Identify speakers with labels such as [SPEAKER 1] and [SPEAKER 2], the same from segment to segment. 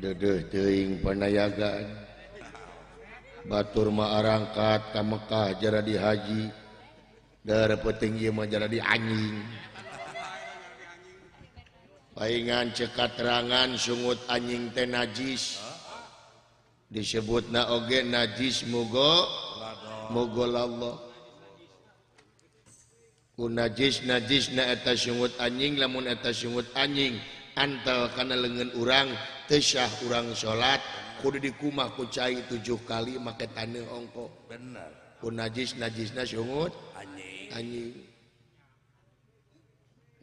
[SPEAKER 1] Dedeh teuing panayagaan batur mah arangkat ka Mekah jaradi haji darah penting ieu mah jaradi anjing paingan cek katerangan sungut anjing teh najis disebutna oge najis mugo mugolallah ku najis najisna eta sungut anjing lamun eta sungut anjing antel kana leungeun urang teu sah urang salat kudu dikumah ku cai 7 kali make taneuh ongko
[SPEAKER 2] bener
[SPEAKER 1] ku najis najisna sungut
[SPEAKER 2] anjing
[SPEAKER 1] anjing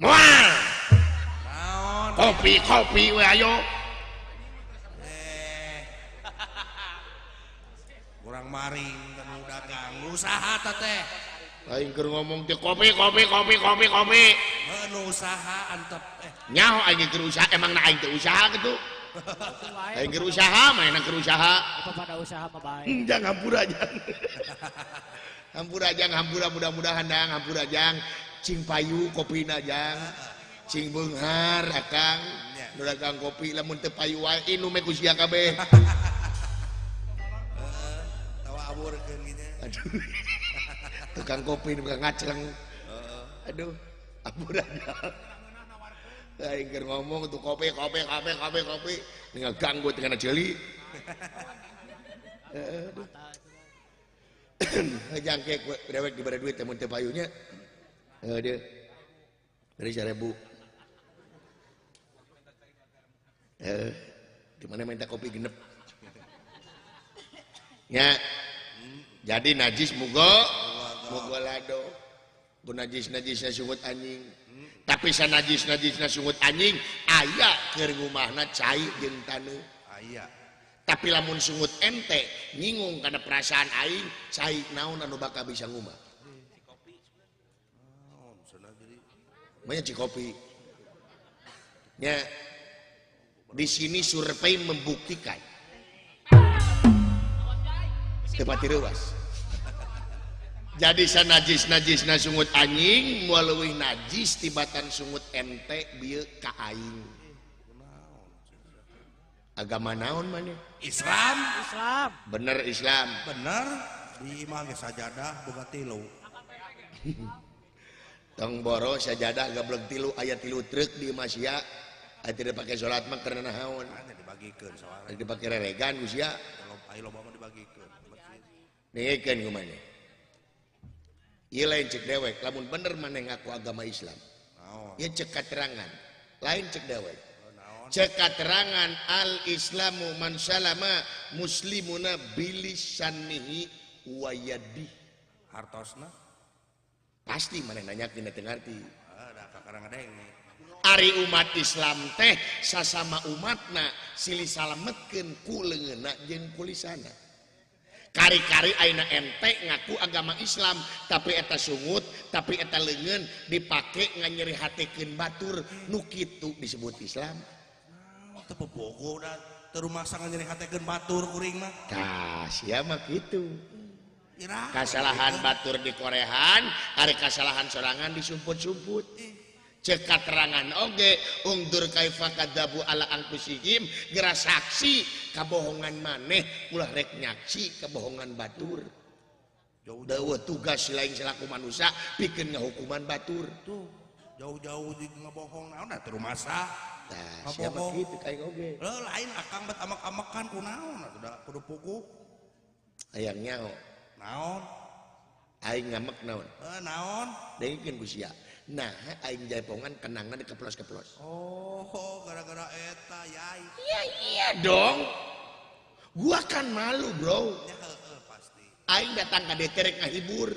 [SPEAKER 1] moal
[SPEAKER 2] naon
[SPEAKER 1] kopi kopi we ayo
[SPEAKER 2] kurang maring teu dagang usaha teh
[SPEAKER 1] aing keur ngomong teh kopi kopi kopi kopi kopi
[SPEAKER 2] heuh nu usaha antep
[SPEAKER 1] nyaho aing keur usaha emang na aing teh usaha kitu aing keur usaha mah enak keur usaha
[SPEAKER 3] apa pada usaha mah bae
[SPEAKER 1] jangan hampura jang hampura jang hampura mudah-mudahan dang hampura jang cing payu kopina jang cing beunghar akang nu dagang kopi lamun teu payu wae inum ku sia kabeh
[SPEAKER 2] heeh tawa aburkeun gitu
[SPEAKER 1] aduh tukang kopi nu ngacleng aduh hampura jang aing keur ngomong tuh kopi kopi kopi kopi kopi tinggal ganggu tinggal ceuli heeh jangke dewek dibere duit mun teu payunya heuh deui dari 1000 heuh di mana minta kopi genep nya jadi najis mugo mugo lado bu najis najisna sungut anjing tapi sanajis najisna sungut anjing aya keur ngumahna cai jeung taneuh
[SPEAKER 2] aya
[SPEAKER 1] tapi lamun sungut ente nyinggung kana perasaan aing cai naon anu bakal bisa ngumah banyak cikopi nya di sini survei membuktikan tepati reuas jadi sanajis najisna sungut anjing moal leuwih najis tibatan sungut ente bieu ka aing agama naon maneh
[SPEAKER 2] Islam
[SPEAKER 3] Islam
[SPEAKER 1] bener Islam
[SPEAKER 2] bener di imah ge sajadah boga tilu
[SPEAKER 1] tong boro sajadah gablek tilu aya tilu truk di imah sia aya tidak pake salat mah karena naon
[SPEAKER 2] dibagikeun soalna
[SPEAKER 1] dipake reregan ku sia
[SPEAKER 2] aya loba mah dibagikeun
[SPEAKER 1] dengekeun ku maneh ieu lain cek dewek lamun bener maneh ngaku agama Islam ieu cek katerangan lain cek dewek cek katerangan al islamu man salama muslimuna bilisanihi wa yadihi
[SPEAKER 2] hartosna
[SPEAKER 1] pasti maneh nanyakeun teu ngarti
[SPEAKER 2] Kakara ngadenge.
[SPEAKER 1] Ari umat Islam teh sasama umatna silih salametkeun ku leungeunna jeung ku lisana. Kari-kari ayeuna ente ngaku agama Islam tapi eta sungut, tapi eta leungeun dipake nganyerihatekeun batur nu kitu disebut Islam.
[SPEAKER 2] Teu bobogo da teu rumasa nganyerihatekeun batur kuring mah.
[SPEAKER 1] Tah sia mah kitu. Kasalahan batur dikorehan, ari kasalahan sorangan disumput-sumput. Cek katerangan oge ungdur kaifa kadzabu ala anfusihim geura saksi kabohongan maneh ulah rek nyaksi kabohongan batur. Jauh tugas lain selaku manusia pikeun ngahukuman batur.
[SPEAKER 2] Tuh jauh-jauh di ngabohong naon da teu rumasa.
[SPEAKER 1] Tah sia mah kitu ka aing oge.
[SPEAKER 2] Heuh lain akang bet amak-amakan kunaon atuh da kudu puguh.
[SPEAKER 1] Hayang nyaho.
[SPEAKER 2] Naon?
[SPEAKER 1] Aing ngamek naon?
[SPEAKER 2] Heuh naon?
[SPEAKER 1] Dengekeun ku sia. Nah, aing jaipongan kenangan dikeplos-keplos.
[SPEAKER 2] Oh, gara-gara eta yai.
[SPEAKER 1] Iya iya dong. Gua kan malu, bro.
[SPEAKER 2] Ya heeh pasti.
[SPEAKER 1] Aing datang ka dieu rek ngahibur.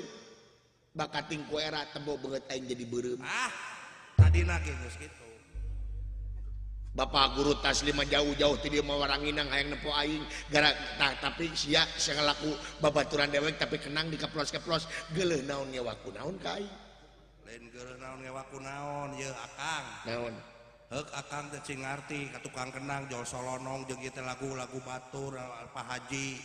[SPEAKER 1] Bakating ku era tebo beungeut aing jadi beureum.
[SPEAKER 2] Ah, tadina ge geus kitu.
[SPEAKER 1] Bapak guru taslima jauh-jauh ti dieu mah waranginang hayang nempo aing gara tah tapi sia sangalaku babaturan dewek tapi kenang dikeplos-keplos geuleuh naon ngewaku naon ka aing.
[SPEAKER 2] Lain geuleuh naon ngewaku naon yeuh akang.
[SPEAKER 1] Naon?
[SPEAKER 2] Heuk akang teh cing ngarti ka tukang kenang jol solonong jeung ieu teh lagu-lagu batur Pak Haji.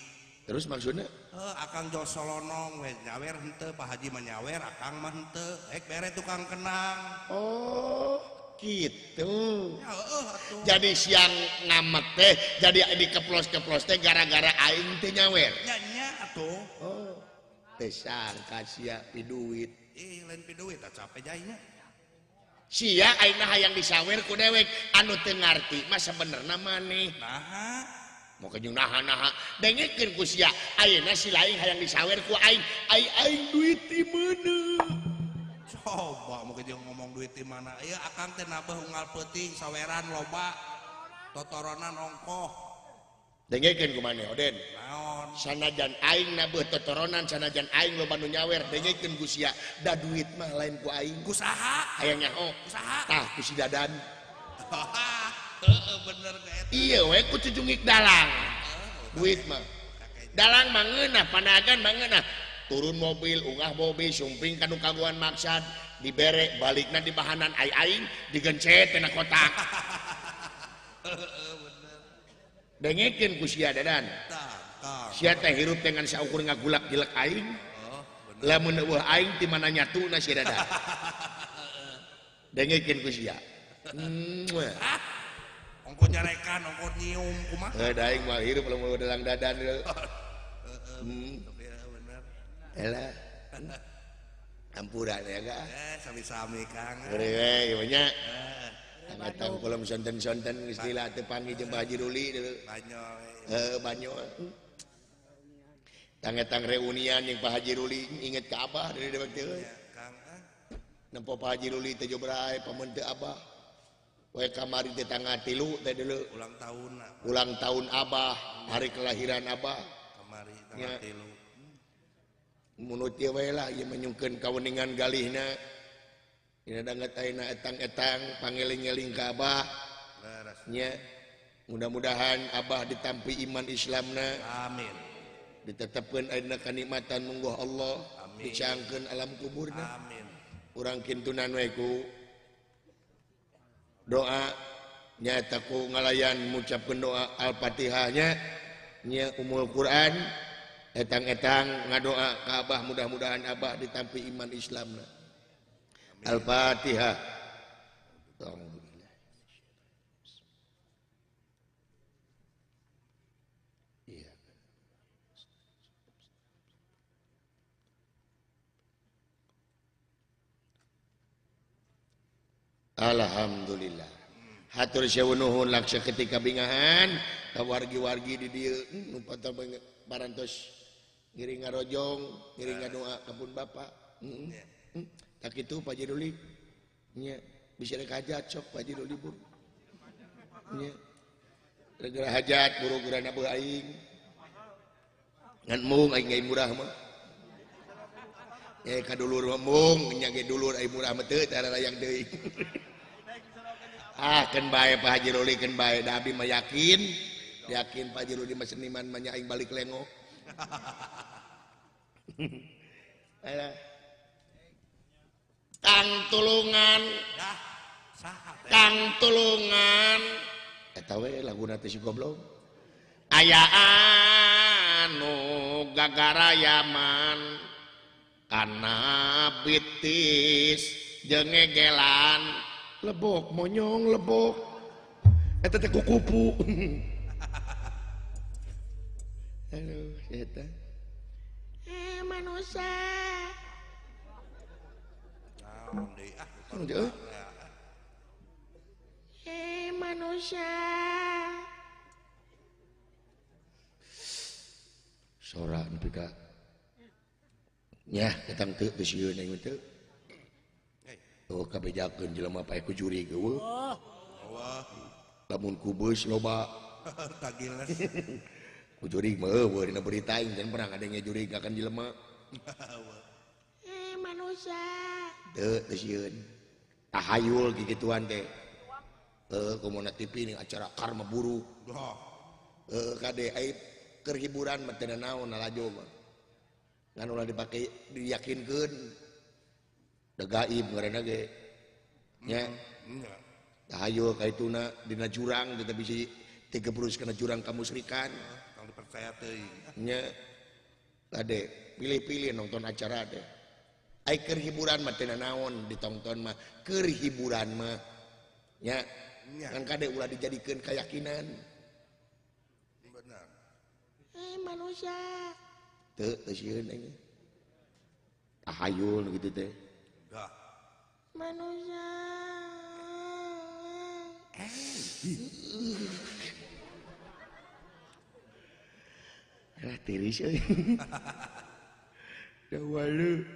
[SPEAKER 1] Terus maksudna?
[SPEAKER 2] Heuh akang jol solonong we nyawer henteu Pak Haji mah nyawer akang mah henteu. Ek bere tukang kenang.
[SPEAKER 1] Oh, gitu.
[SPEAKER 2] Ya heueuh atuh.
[SPEAKER 1] Jadi siang ngamek teh jadi dikeplos-keplos teh gara-gara aing teh nyawer.
[SPEAKER 2] Nya nya atuh.
[SPEAKER 1] Oh. Teh sangka sia piduit.
[SPEAKER 2] Ih lain piduit tak capek jainya.
[SPEAKER 1] Sia ayeuna hayang disawer ku dewek anu teu ngarti mah sabenerna maneh.
[SPEAKER 2] Naha?
[SPEAKER 1] Mau kejung naha-naha dengekeun ku sia ayeuna si lain hayang disawer ku aing. Ai aing duit ti meuna?
[SPEAKER 2] Coba mau kejung ngomong duit ti mana? Ieu akang teh nabeuh unggal peuting saweran loba. Totoronan ongkoh.
[SPEAKER 1] Dengekeun ku maneh Oden.
[SPEAKER 2] Naon?
[SPEAKER 1] Sanajan aing nabeuh totoronan, sanajan aing loba nu nyawer, dengekeun ku sia. Da duit mah lain ku aing.
[SPEAKER 2] Ku saha?
[SPEAKER 1] Hayang nyaho.
[SPEAKER 2] Ku saha?
[SPEAKER 1] Tah ku si Dadan.
[SPEAKER 2] Heeh bener ka eta.
[SPEAKER 1] Ieu we ku cucungik dalang. Duit mah. Dalang mah ngeunah, panagan mah ngeunah. Turun mobil, ungah mobil, sumping ka nu kaguan maksad, dibere balikna di bahanan ai aing digencet tina kotak.
[SPEAKER 2] Heeh bener.
[SPEAKER 1] Dengekeun ku sia Dadan. Sia teh hirup dengan saukur ngagulak jilek aing. Lamun eueuh aing ti mana nyatuna sia Dadan. Dengekeun ku sia.
[SPEAKER 2] Ongko nyarekan, ongko nyium kumaha?
[SPEAKER 1] Heuh da aing mah hirup lamun dalang Dadan.
[SPEAKER 2] Heeh. Bener.
[SPEAKER 1] Elah. Ampura ya ga.
[SPEAKER 2] Sami-sami Kang.
[SPEAKER 1] Heureuy we ieu nya. Tang kolom sonten-sonten geus lila teu panggih jeung Pak Haji Ruli deui.
[SPEAKER 2] Banyol.
[SPEAKER 1] Heuh banyol. Tang-tang reunian jeung Pak Haji Ruli inget ka Abah dari dewek teh euy.
[SPEAKER 2] Kang.
[SPEAKER 1] Nempo Pak Haji Ruli teh jobra pamun teu Abah. We kamari teh tanggal 3 teh deuleu.
[SPEAKER 2] Ulang tahun.
[SPEAKER 1] Ulang tahun Abah, hari kelahiran Abah.
[SPEAKER 2] Kamari tanggal 3.
[SPEAKER 1] Munut ieu we lah ieu menyungkeun kaweningan galihna. Dina danget ayeuna etang-etang pangeling-eling ka Abah. Nya mudah-mudahan Abah ditampi iman Islamna.
[SPEAKER 2] Amin.
[SPEAKER 1] Ditetepkeun ayeuna kanikmatan mungguh Allah.
[SPEAKER 2] Amin.
[SPEAKER 1] Dicangkeun alam kuburna.
[SPEAKER 2] Amin.
[SPEAKER 1] Urang kintunan we ku doa nyaeta ku ngalayan ngucapkeun doa Al-Fatihah nya nya Ummul Quran etang-etang ngadoa ka Abah mudah-mudahan Abah ditampi iman Islamna. Al-Fatihah. Iya. Alhamdulillah. Hatur sewu nuhun laksa ketika bingahan ka wargi-wargi di dieu nu parantos ngiring ngarojong, ngiring ngadoa ka pun bapak. Tak itu Pak Haji Ruli nya bisa rek hajat sok Pak Haji Ruli bur nya rek hajat buru geura beuh aing ngan mung aing murah mah Eh ka dulur mung nya ge dulur ai murah mah teu tara layang deui. Ah keun bae Pak Haji Ruli keun bae da abdi mah yakin. Yakin Pak Haji Ruli mah seniman mah nya aing balik lengo. Alah. Kang tulungan. Kang tulungan. Eta we laguna teh si goblok. Aya anu gagarayaman kana bitis jeung ngegelan lebok monyong lebok eta teh kukupu. Aduh eta manusia
[SPEAKER 2] naon deui ah
[SPEAKER 1] manusia sora nepi ka nyah ketang teu geus sieun aing teu. Oh kabejakeun jelema pae ku jurig eueuh. Lamun ku beus loba
[SPEAKER 2] tagiles.
[SPEAKER 1] Ku jurig mah eueuh dina berita aing can pernah ngadenge jurig akan jelema. Manusia. Teu teu sieun. Tahayul kikituan teh. Heuh komo na TV ning acara karma buruk. Heuh kade aing keur hiburan mah teu naon lalajo mah. Ngan ulah dipake diyakinkeun. Da gaib ngaranna ge. Nya. Tahayul kaituna dina jurang teh bisi tigebrus kana jurang kamusrikan.
[SPEAKER 2] Tong dipercaya teuing.
[SPEAKER 1] Nya. Kade pilih-pilih nonton acara teh. Ai keur hiburan mah teu naon ditonton mah keur hiburan mah. Nya. Kan kade ulah dijadikeun kayakinan.
[SPEAKER 2] Benar.
[SPEAKER 1] Manusia. Teu teu sieun aing. Tahayul nu kitu teh.
[SPEAKER 2] Dah.
[SPEAKER 1] Manusia. Lah tiris euy. Da walu.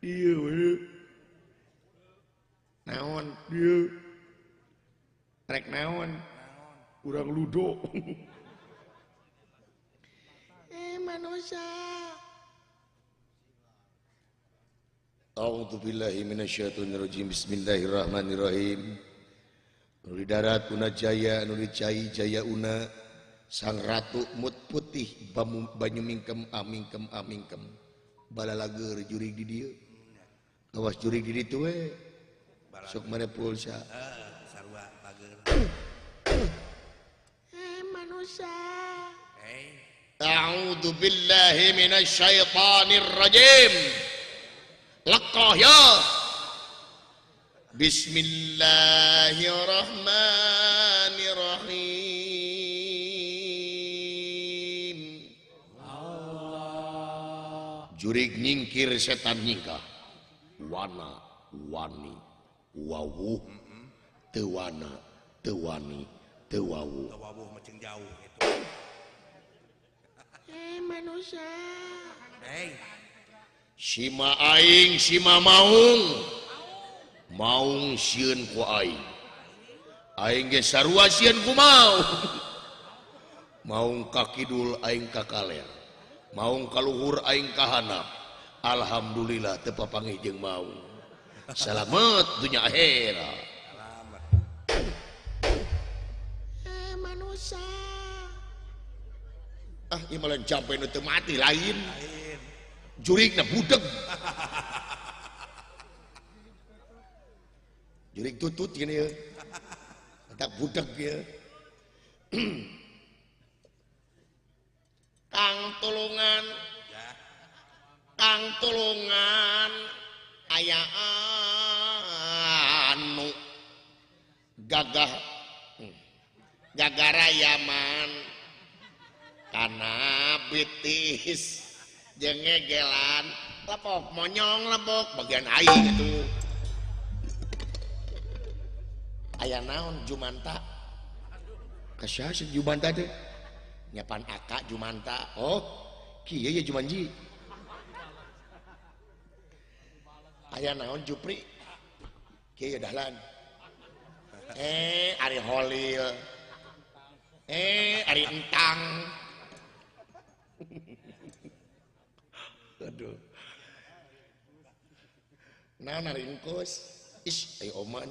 [SPEAKER 1] Ieu walu. Naon dieu? Rek naon? Urang ludo. Manusia. A'udzubillahi minasyaitonirrajim. Bismillahirrahmanirrahim. Nu di darat una jaya, nu di cai jaya una. Sang ratu mut putih banyu mingkem amingkem amingkem. Balalageur jurig di dieu. Kawas jurig di ditu we. Sok mane pulsa.
[SPEAKER 2] Sarua bager.
[SPEAKER 1] Manusia. A'udzu billahi minasyaitonir rajim. Laqah ya. Bismillahirrahmanirrahim.
[SPEAKER 3] Allah.
[SPEAKER 1] Jurig nyingkir setan nyingkah. Wana wani wawuh teu wana teu wani teu wawuh.
[SPEAKER 2] Teu wawuh mecing jauh itu.
[SPEAKER 1] Manusia.
[SPEAKER 2] Hey.
[SPEAKER 1] Sima aing sima maung. Maung sieun ku aing. Aing ge sarua sieun ku maung. Maung ka kidul aing ka kaler. Maung ka luhur aing ka handap. Alhamdulillah teu papanggih jeung maung. Salamet dunya akhirat.
[SPEAKER 2] Salamet.
[SPEAKER 1] Manusia. Ah, ieu mah lain jampe nu teu mati lain. Jurigna budeg. Jurig tutut gini ya. Tak budeg ya. Kang tulungan. Kang tulungan aya anu gagah gagarayaman kana bitis jeung ngegelan lepok monyong lebok bagian aing itu. Aya naon Jumanta? Kasih si Jumanta teh nyapan aka Jumanta. Oh, kieu ye Jumanji. Aya naon Jupri? Kieu Dahlan. Ari Holil. Ari Entang. Aduh. Naon ari engkus? Ih, ayo oman.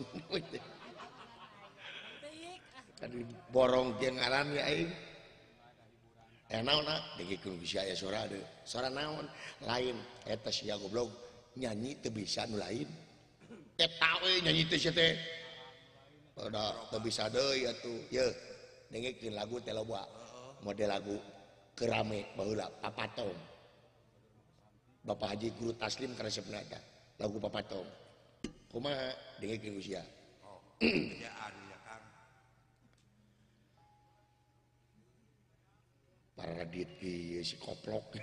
[SPEAKER 1] Tadi borong jeung ngaran ya aing. Eh naon ah? Dengikeun ku sia aya sora deui. Sora naon? Lain eta sia goblok nyanyi teu bisa nu lain. Eta we nyanyi teh sia teh. Udah teu bisa deui atuh. Yeuh, dengekeun lagu teh loba. Model lagu kerame baheula Papatong. Bapak Haji Guru Taslim karesepna eta lagu Papatong. Kumaha dengekeun ku sia.
[SPEAKER 2] Oh, kerjaan ya Kang.
[SPEAKER 1] Para radit ieu si koplok.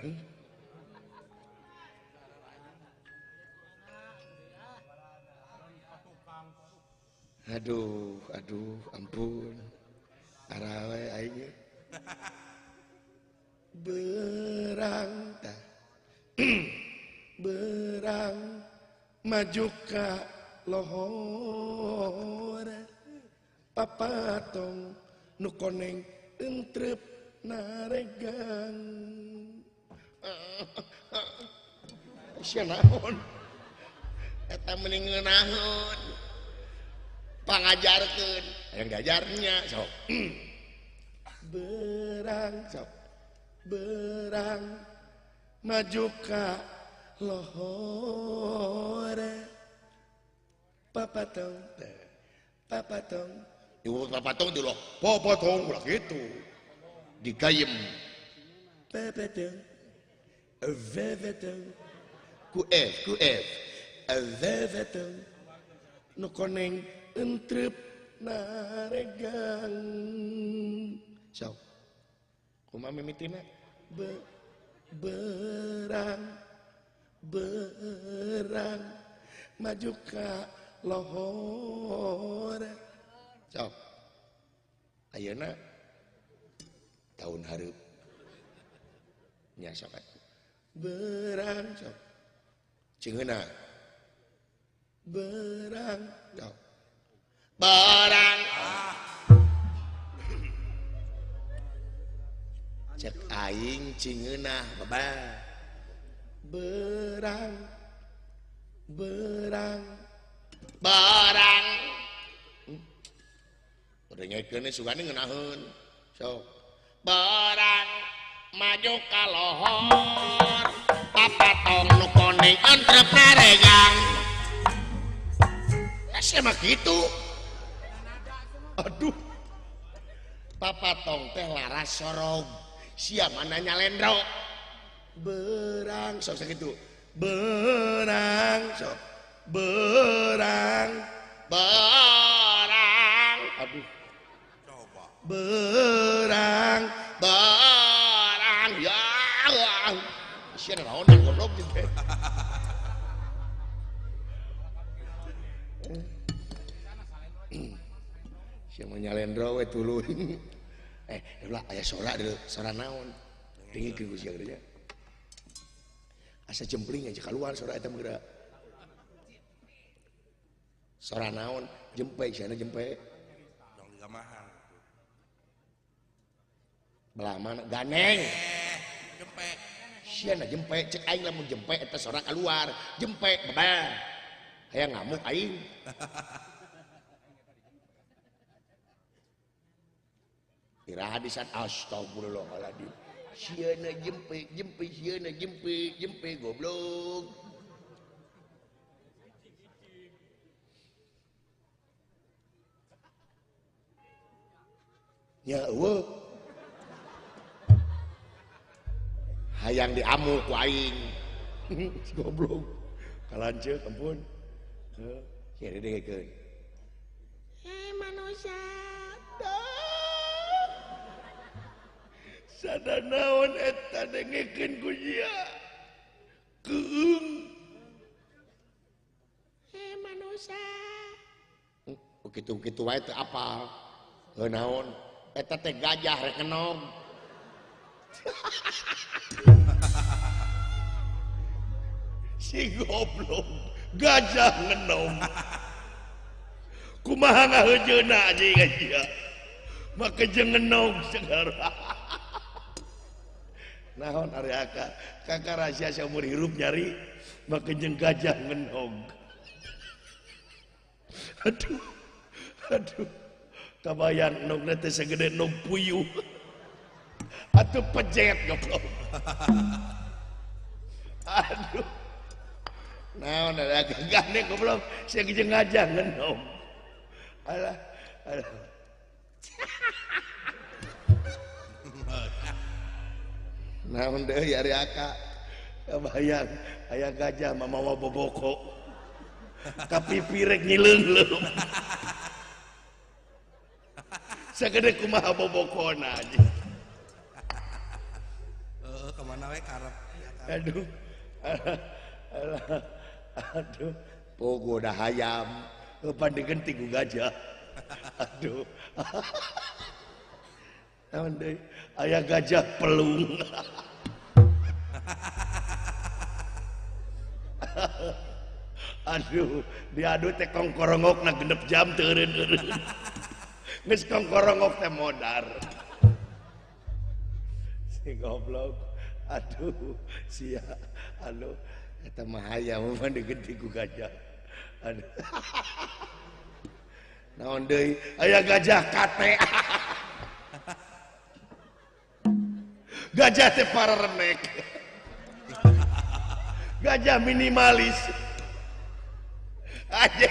[SPEAKER 1] Aduh, aduh, ampun. Arawe aing. Berang tah. Berang maju ka lohor. Papatong nu koneng entrep naregang. Sia naon? Eta mending ngeunaheun. Pangajarkeun, hayang diajarnya sok. Berang sok. Berang maju ka lohor. Papatong teh. Papatong. Ieu papatong di loh. Papatong ulah kitu. Digayem. Papatong. Papatong. Ku F, ku F. Papatong. Nu koneng entrep naregang. Sok. Kumaha mimitina? Berang berang maju ka lohor. Sok. Ayeuna tahun hareup. Nya sok atuh. Berang sok. Cingeuna. Berang sok. Barang. Cek aing cingeunah baba. Berang berang barang. Dengekeun sugane ngeunaheun. Sok. Barang maju ka lohor. Papatong nu koneng entrep naregang. Nah, sia mah kitu. Aduh. Papatong teh laras sorog. Sia mana nyalendro. Berang sok sakitu. Berang sok. Berang. Berang. Aduh.
[SPEAKER 2] Coba.
[SPEAKER 1] Berang. Berang. Ya Allah. Sia naon goblok teh. Sia mah nyalendro we tuluy. Ulah aya sora deui, sora naon? Dengekeun ku sia geus. Asa jempling aja keluar sora eta mah geura. Sora naon? Jempe sia jempe.
[SPEAKER 2] Dong digamahan.
[SPEAKER 1] Belah mana? Ganeng.
[SPEAKER 2] Jempe.
[SPEAKER 1] Sia na jempe, cek aing lamun jempe eta sora keluar. Jempe bebel. Hayang ngamuk aing. Iraha di saat astagfirullahaladzim. Sieuna jempe, jempe, sieuna jempe, jempe goblok. Ya eueuh. Hayang diamuk ku aing. Goblok. Kalanceuk ampun. Heuh, sia dengekeun. Hei manusia. Sada naon eta dengekeun ku sia. Keung. Hei manusia. Kitu-kitu wae teu apal. Heuh naon? Eta teh gajah rek enog. Si goblok gajah ngenog. Kumaha ngaheujeuna anjing sia. Make jeung ngenog segara. Naon ari aka kakak rahasia seumur hirup nyari make jeung gajah ngenog. Aduh. Aduh. Kabayang endogna teh sagede endog puyuh. Atuh pejet goblok. Aduh. Naon ada gagane goblok, sia jeung ngajah ngenom. Alah, alah. Naon deui ari aka. Kabayang aya gajah mamawa boboko. Kapipi rek nyileung-leung. Sagede kumaha bobokona anjing.
[SPEAKER 2] Heeh, kemana we karep.
[SPEAKER 1] Aduh. Alah. Aduh, pogo dah hayam. Pandegen ti ku gajah. Aduh. Naon deui? Aya gajah pelung. Aduh, diadu teh kongkorongokna genep jam teu eureun-eureun. Geus kongkorongok teh modar. Si goblok. Aduh, sia. Aduh, eta mah hayam mah digenti ku gajah. Aduh. Naon deui? Aya gajah kate. Gajah teh pararenek. Gajah minimalis. Aja.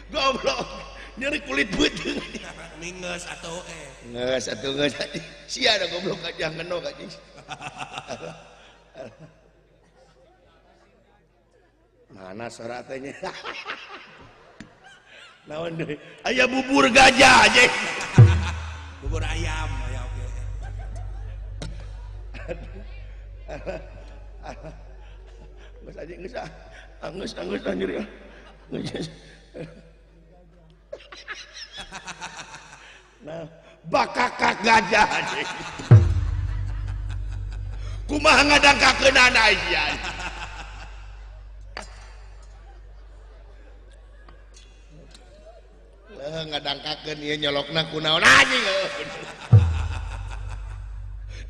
[SPEAKER 1] Goblok, nyeri kulit beuteung.
[SPEAKER 2] Minges atuh eh.
[SPEAKER 1] Geus atuh geus. Sia da goblok gajah ngenog anjing. Mana suara teh nya? Naon deui? Aya bubur gajah anjing.
[SPEAKER 2] Bubur ayam aya oge.
[SPEAKER 1] Aduh. Geus anjing geus ah. Anggeus anggeus anjir ya. Geus. Nah, bakakak gajah anjing. Kumaha ngadangkakeunana sia. Leuh ngadangkakeun ieu nyolokna kunaon anjing.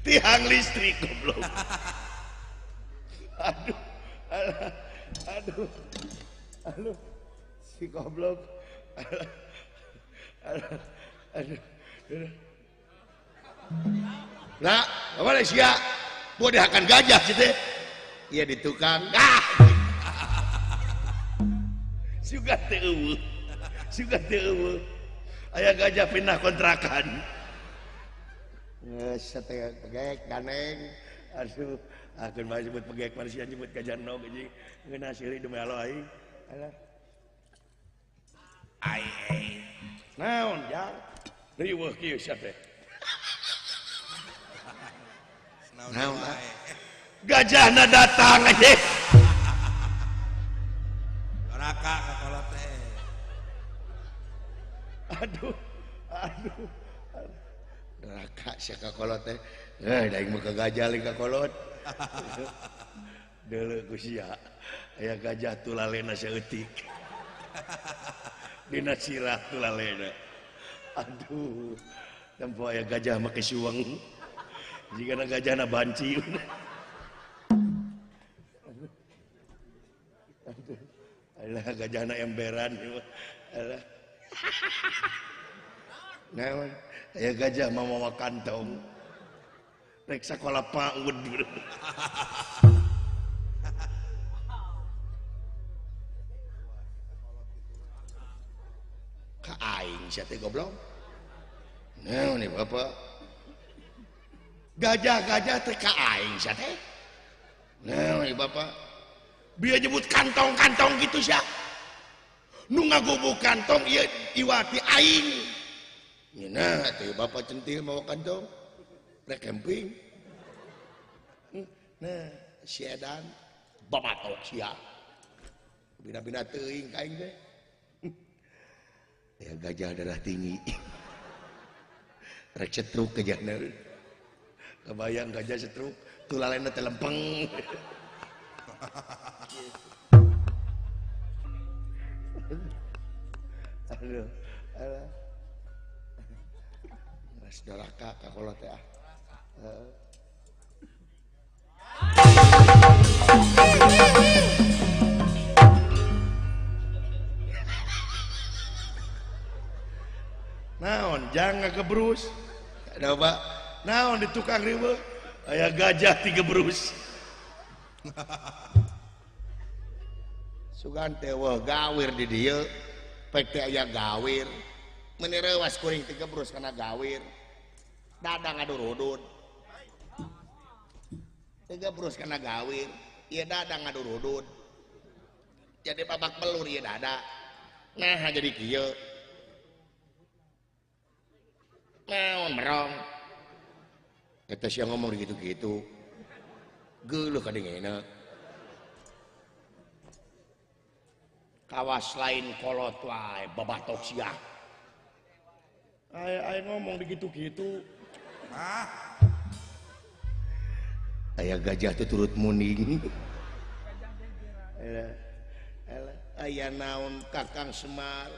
[SPEAKER 1] Tiang listrik goblok. Aduh. Alah. Aduh. Aduh. Si goblok. Alah. Alah. Aduh. Nah, apa sia? Gua dihakan gajah sih teh. Iya di tukang. Ah. Suka teu eueuh. Suka teu eueuh. Aya gajah pindah kontrakan. Geus teh pegek ganeng. Aduh, akeun bae sebut pegek manusia nyebut gajah nog anjing. Ngeunah seuri demi Allah aing. Alah.
[SPEAKER 2] Ai ai.
[SPEAKER 1] Naon jang? Riweuh kieu sia teh. Naon gajahna datang anjing.
[SPEAKER 2] Raka ka kolot teh.
[SPEAKER 1] Aduh, aduh. Raka sia ka kolot teh. Eh, da aing mah ka gajah lain ka kolot. Deuleu ku sia. Aya gajah tulalena saeutik. Dina sirah tulalena. Aduh, tempo aya gajah make suweng. Jigana gajahna banci. Aduh. Alah gajahna emberan ieu. Alah. Naon? Aya gajah mah mawa kantong. Rek sakola PAUD. Ka aing sia teh goblok. Naon ieu bapak? Gajah-gajah teh ka aing sia teh. Naon ieu bapak? Bieu nyebut kantong-kantong gitu sia. Nu ngagubuk kantong ieu iwati aing. Nyeunah teh bapak centil mawa kantong. Rek camping. Nah, si edan babatok sia. Bina-bina teuing ka aing teh. Ya gajah darah tinggi. Rek setruk gajahna. Kebayang gajah setruk, tulalena teh lempeng. Aduh, alah. Geus doraka ka kolot teh ah. Naon jangan kebrus. Coba naon di tukang riweuh aya gajah tiga brus. Sugan teh weuh gawir di dieu pek teh aya gawir. Meuni reuwas kuring tiga brus kana gawir. Dada ngadurudud. Tiga brus kana gawir, ieu dada ngadurudud. Jadi babak belur ieu dada. Nah jadi kieu. Naon merong. Eta sia ngomong gitu-gitu. Geuleuh kadengena. Kawas lain kolot wae babatok sia. Aya ngomong gitu-gitu. Ah. Aya gajah teh turut muning. Aya naon Kakang Semar.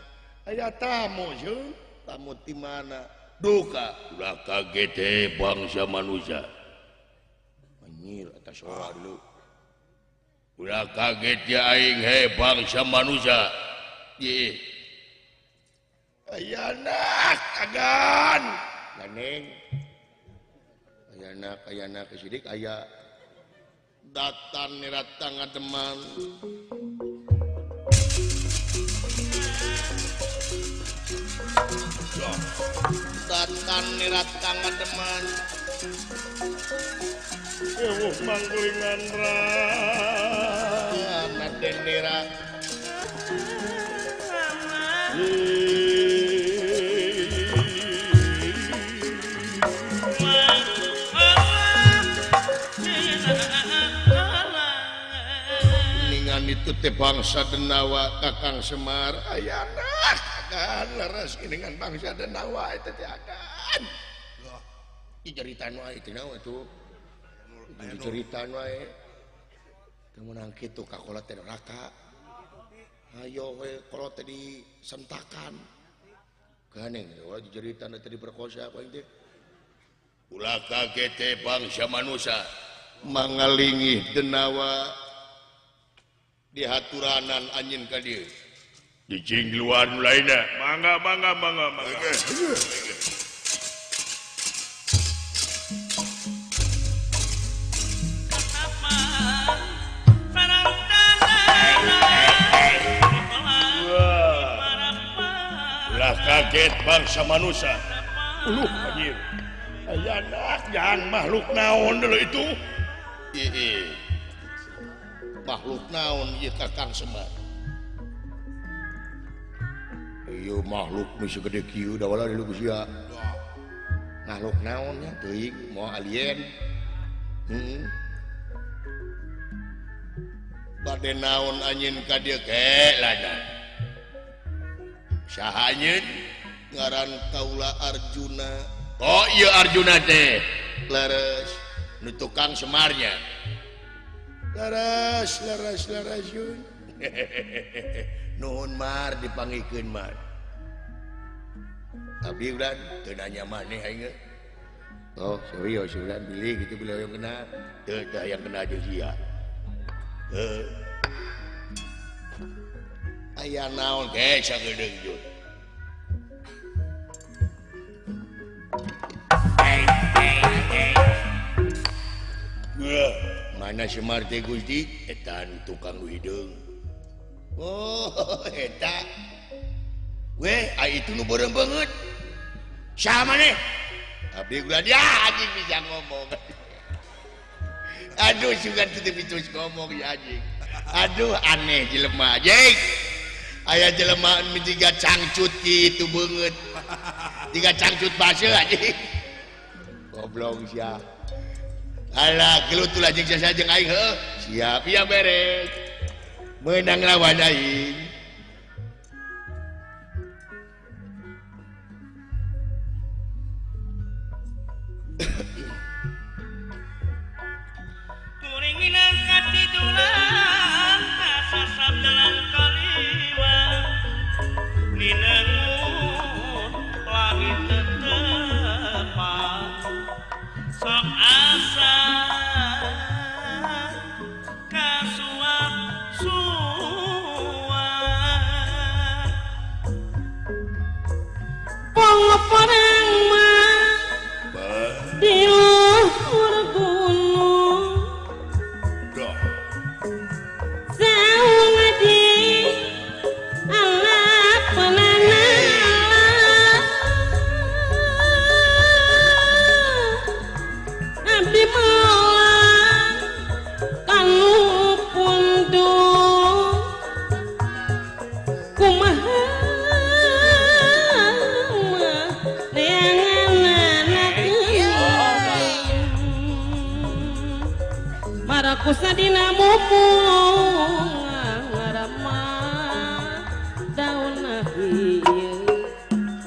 [SPEAKER 1] Aya tamu jeung tamu ti mana? Duka ulah kaget teh bangsa manusia. Anjir eta sora dulu. Ulah kaget ya aing he bangsa manusia. Ye. Aya anak agan. Ganeng. Aya anak sidik aya datan niratang ngademan. Datan niratang ngademan. Ewuh manggulingan ra dendera. Ningan itu teh bangsa Denawa Kakang Semar aya anak agan leres dengan bangsa Denawa eta teh agan. Diceritaan wae teh naon atuh. Diceritaan wae. Teu meunang kitu ka kolot teh neraka. Ayo we kolot teh disentakan. Ganeng we diceritaan teh diperkosa ku aing teh. Ulah kaget teh bangsa manusia mangalingih Denawa dihaturanan anjeun ka dieu. Dicing luar lainna.
[SPEAKER 4] Mangga mangga mangga mangga.
[SPEAKER 1] Ulah kaget bangsa manusia. Uluh anjir. Aya anak jangan makhluk naon dulu itu. Ih. Makhluk naon ieu Kakang Semar. Ieu makhluk nu sagede kieu da wala di sia. Makhluk naon nya teuing moal alien. Heeh. Bade naon anjeun ka dieu ke lada. Saha anjeun? Ngaran kaula Arjuna. Oh ieu Arjuna teh. Leres nu tukang Semarnya. Leres leres leres yun. Nuhun Mar dipanggihkeun Mar. Abdi ulah teu nanya maneh aing. Oh, serius ulah bilih kitu bilih hoyong kena. Teu teu hayang kena jeung sia. Heuh. Aya naon ge sagedeung jut. Mana Semar teh Gusti? Eta nu tukang nu hideung. Oh, eta. Weh, ai itu nu beureum beungeut. Saha maneh? Abdi ulah dia anjing bisa ngomong. Aduh, sugan teu bisa ngomong ya anjing. Aduh, aneh jelema anjing. Aya jelema nu jiga cangcut kitu beungeut. Jiga cangcut base anjing. Goblok sia. Alah, gelut ulah jeung sia jeung aing heuh. Siap ya beres. Menang lawan aing.
[SPEAKER 5] Kuring minang katidulan kasasab jalan kaliwa ninengun langit tetepan sok asa kasuap suap.
[SPEAKER 6] Kusadina mumung ngarama daun ieu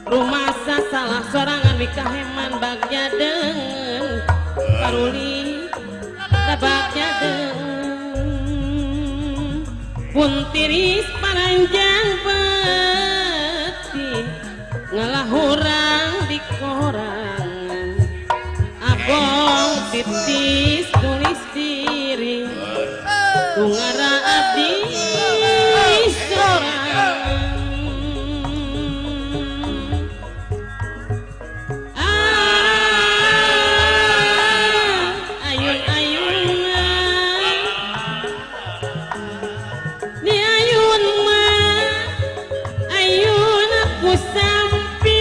[SPEAKER 6] rumasa salah sorangan mikaheman bagja deungeun paruli bagja deungeun pun tiris paranjang beuti ngalahurang di korangan abong titis tulis diri tungara abdi sorangan ayun-ayunan ni ayun mah ayun aku sampi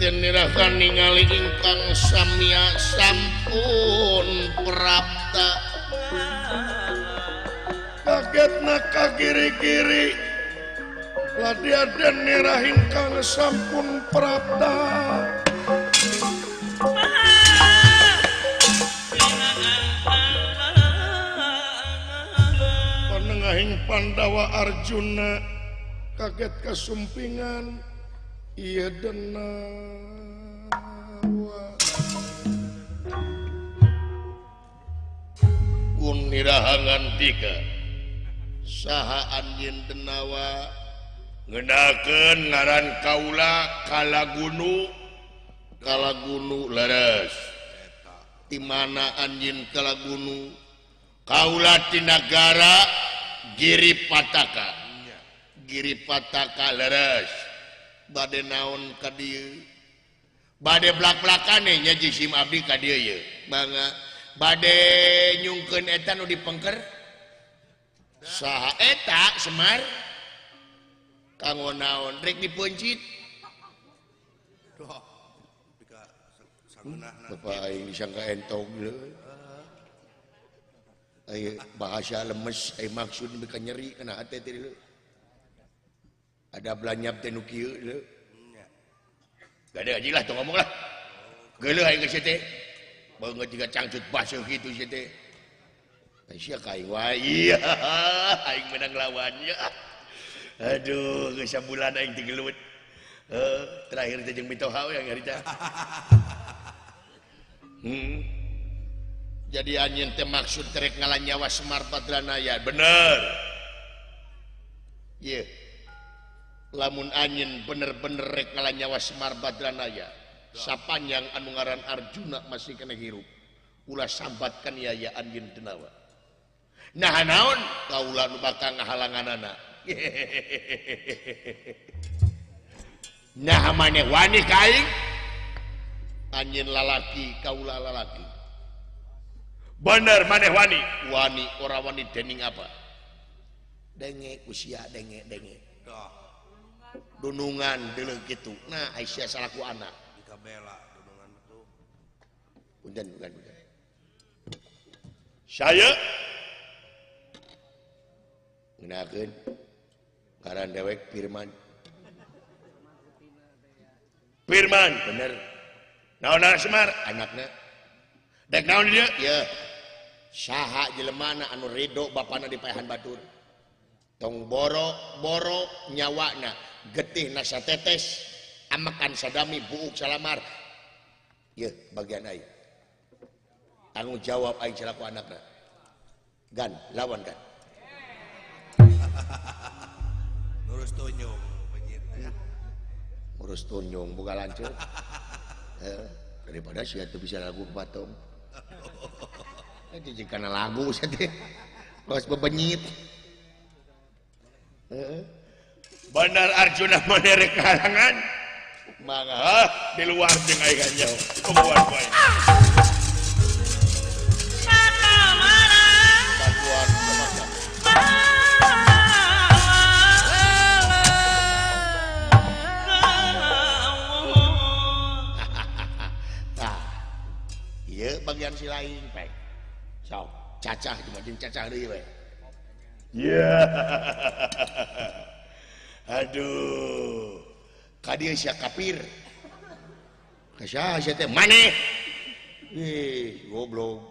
[SPEAKER 1] Nirakan ningali ingkang samya sampun prapta kagetna ka kiri-kiri ladiaden nirah ingkang sampun prapta panengahing Pandawa Arjuna kaget kasumpingan ieu denawa kun nirahangan tika saha anjeun denawa ngenakeun ngaran kaula Kalagunu Kalagunu leres di mana anjeun Kalagunu kaula ti nagara Giri Pataka Giri Pataka leres bade naon ka dieu bade blak-blakane nya jisim abdi ka dieu ye mangga bade nyungkeun eta nu dipengker saha eta Semar kanggo naon rek dipeuncit bapak aing disangka entog leuh aya bahasa lemes aya maksud beka nyeri kana hate teh leuh ada belanyap teh nu kieu leuh gade aja lah tong ngomong lah geuleuh aing geus teh beungeut jiga cangcut baseuh kitu sia teh sia ka aing wae iya aing menang lawan ya aduh geus sabulan aing teh gelut terakhir teh jeung mitoha we yang harita jadi anjeun teh maksud terek ngalanyawa Semar Badranaya bener ieu Lamun anjeun bener-bener rek ngalanyawa Semar Badranaya sapanjang anu ngaran Arjuna masih kena hirup ulah sambat kaniaya anjeun denawa. Nah naon kaula nu bakal ngahalanganana. Nah maneh wani ka aing? Anjeun lalaki kaula lalaki. Bener maneh wani? Wani ora wani dening apa? Denge usia denge denge. Dunungan deuleu kitu. Nah Aisyah salaku anak.
[SPEAKER 2] Dikabela dunungan itu.
[SPEAKER 1] Punten bukan punten. Saya ngenakeun ngaran dewek Firman. Firman bener. Naon Semar anakna. Dek naon dia? Ya. Saha jelemana anu ridho bapana dipaehan batur. Tong boro-boro nyawana getih nasa tetes amakan sadami buuk salamar. Yeuh bagian aing. Tanggung jawab aing selaku anakna. Gan lawan gan.
[SPEAKER 2] Ngurus tunjung penyit.
[SPEAKER 1] Ngurus tunjung buka lanceuk. Daripada sia teu bisa lagu patong. Eta jeung kana lagu sia teh. Geus bebenyit. Benar Arjuna menerek halangan mangga di luar jeung aing nyaho kebuan bae. Bantuan kemana? Tah ieu bagian si lain pek. Sok cacah jeung cacah deui we. Ya. Aduh. Ka dieu sia kafir. Ka saha sia teh maneh? Ih, goblok.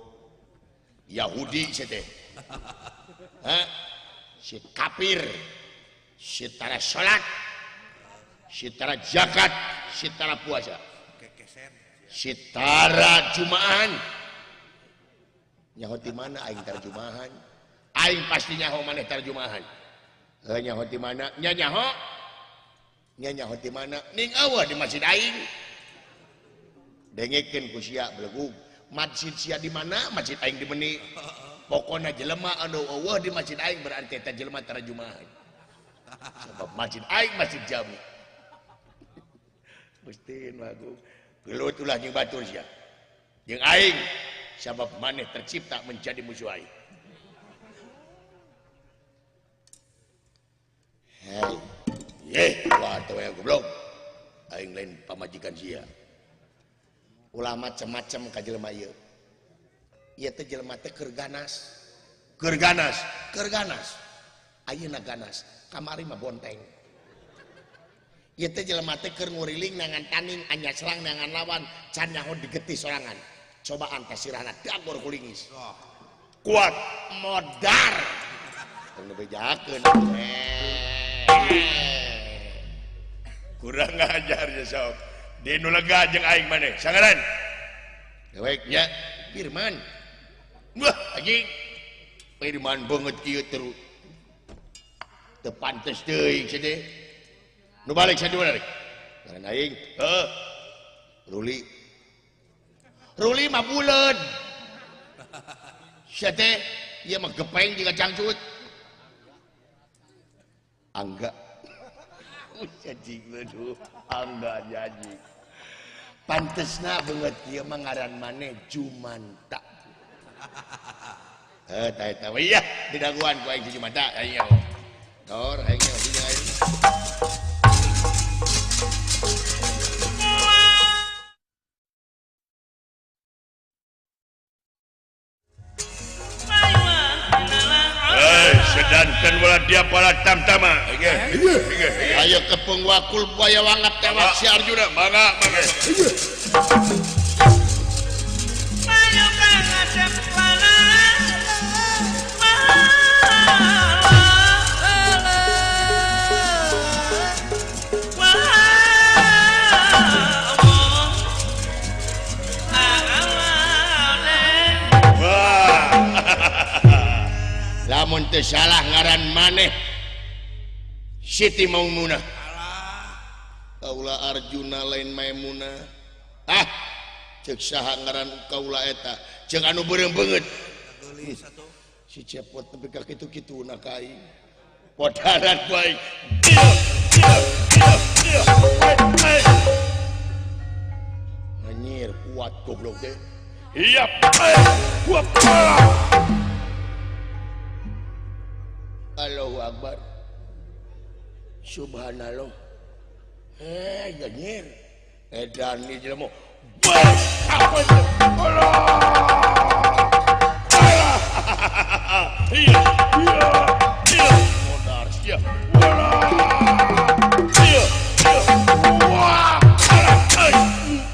[SPEAKER 1] Yahudi sia teh. Hah? Si kafir. Si tara salat. Si tara zakat, si tara puasa. Si tara jumaan. Nyaho di mana aing tarjumahan? Aing pasti nyaho maneh tarjumahan. Heuh nyaho di mana? Nya nyaho. Nya nyaho di mana? Ning eueuh di masjid aing. Dengekeun ku sia belegug. Masjid sia di mana? Masjid aing di meni. Pokona jelema anu eueuh di masjid aing berarti eta jelema tarjumahan. Sebab masjid aing masjid jami. Gusti lagu. Gelut ulah jeung batur sia. Jeung aing sabab maneh tercipta menjadi musuh aing. Hei, ye, wah teu goblok. Aing lain pamajikan sia. Ulah macem-macem ka jelema ieu. Ieu teh jelema teh keur ganas. Keur ganas, keur ganas. Ayeuna ganas, kamari mah bonteng. Ieu teh jelema teh keur nguriling nangan taning, anyasrang nangan lawan, can nyaho digetih sorangan. Cobaan teh sirahna dagor kulingis. Kuat modar. Tong dibejakeun. Kurang ngajar ya sok. Di nu lega jeung aing maneh. Sangaran. Dewek nya Firman. Wah, anjing. Firman beungeut kieu terus. Teu pantes teuing sia teh. Nu balik sadua balik. Ngaran aing. Heuh. Ruli. Ruli mah buleud. Sia teh ieu mah gepeng jiga cangcut. Angga. Anjing aduh, angga janji. Pantesna beungeut kieu mah ngaran maneh Jumanta. Heuh tah eta we ieu didaguan ku aing si Jumanta aing. Tor aing nya aing. Sedanten wala dia para tamtama. Ayo kepung wakul buaya wangap tewak si Arjuna. Mangga mangga. Lamun teu salah ngaran maneh Siti Maimunah. Kaula Arjuna lain Maimunah. Ah, cek saha ngaran kaula eta? Cek anu beureum beungeut. Si cepot nepi ka kitu-kituna ka aing. Podaran ku aing. Anjir, kuat goblok teh.
[SPEAKER 4] Iya. Kuat.
[SPEAKER 1] Allahu Akbar. Subhanallah. Anjir. Edan ieu jelema.
[SPEAKER 4] Iya. Iya. Iya. Modar sia. Iya. Wah.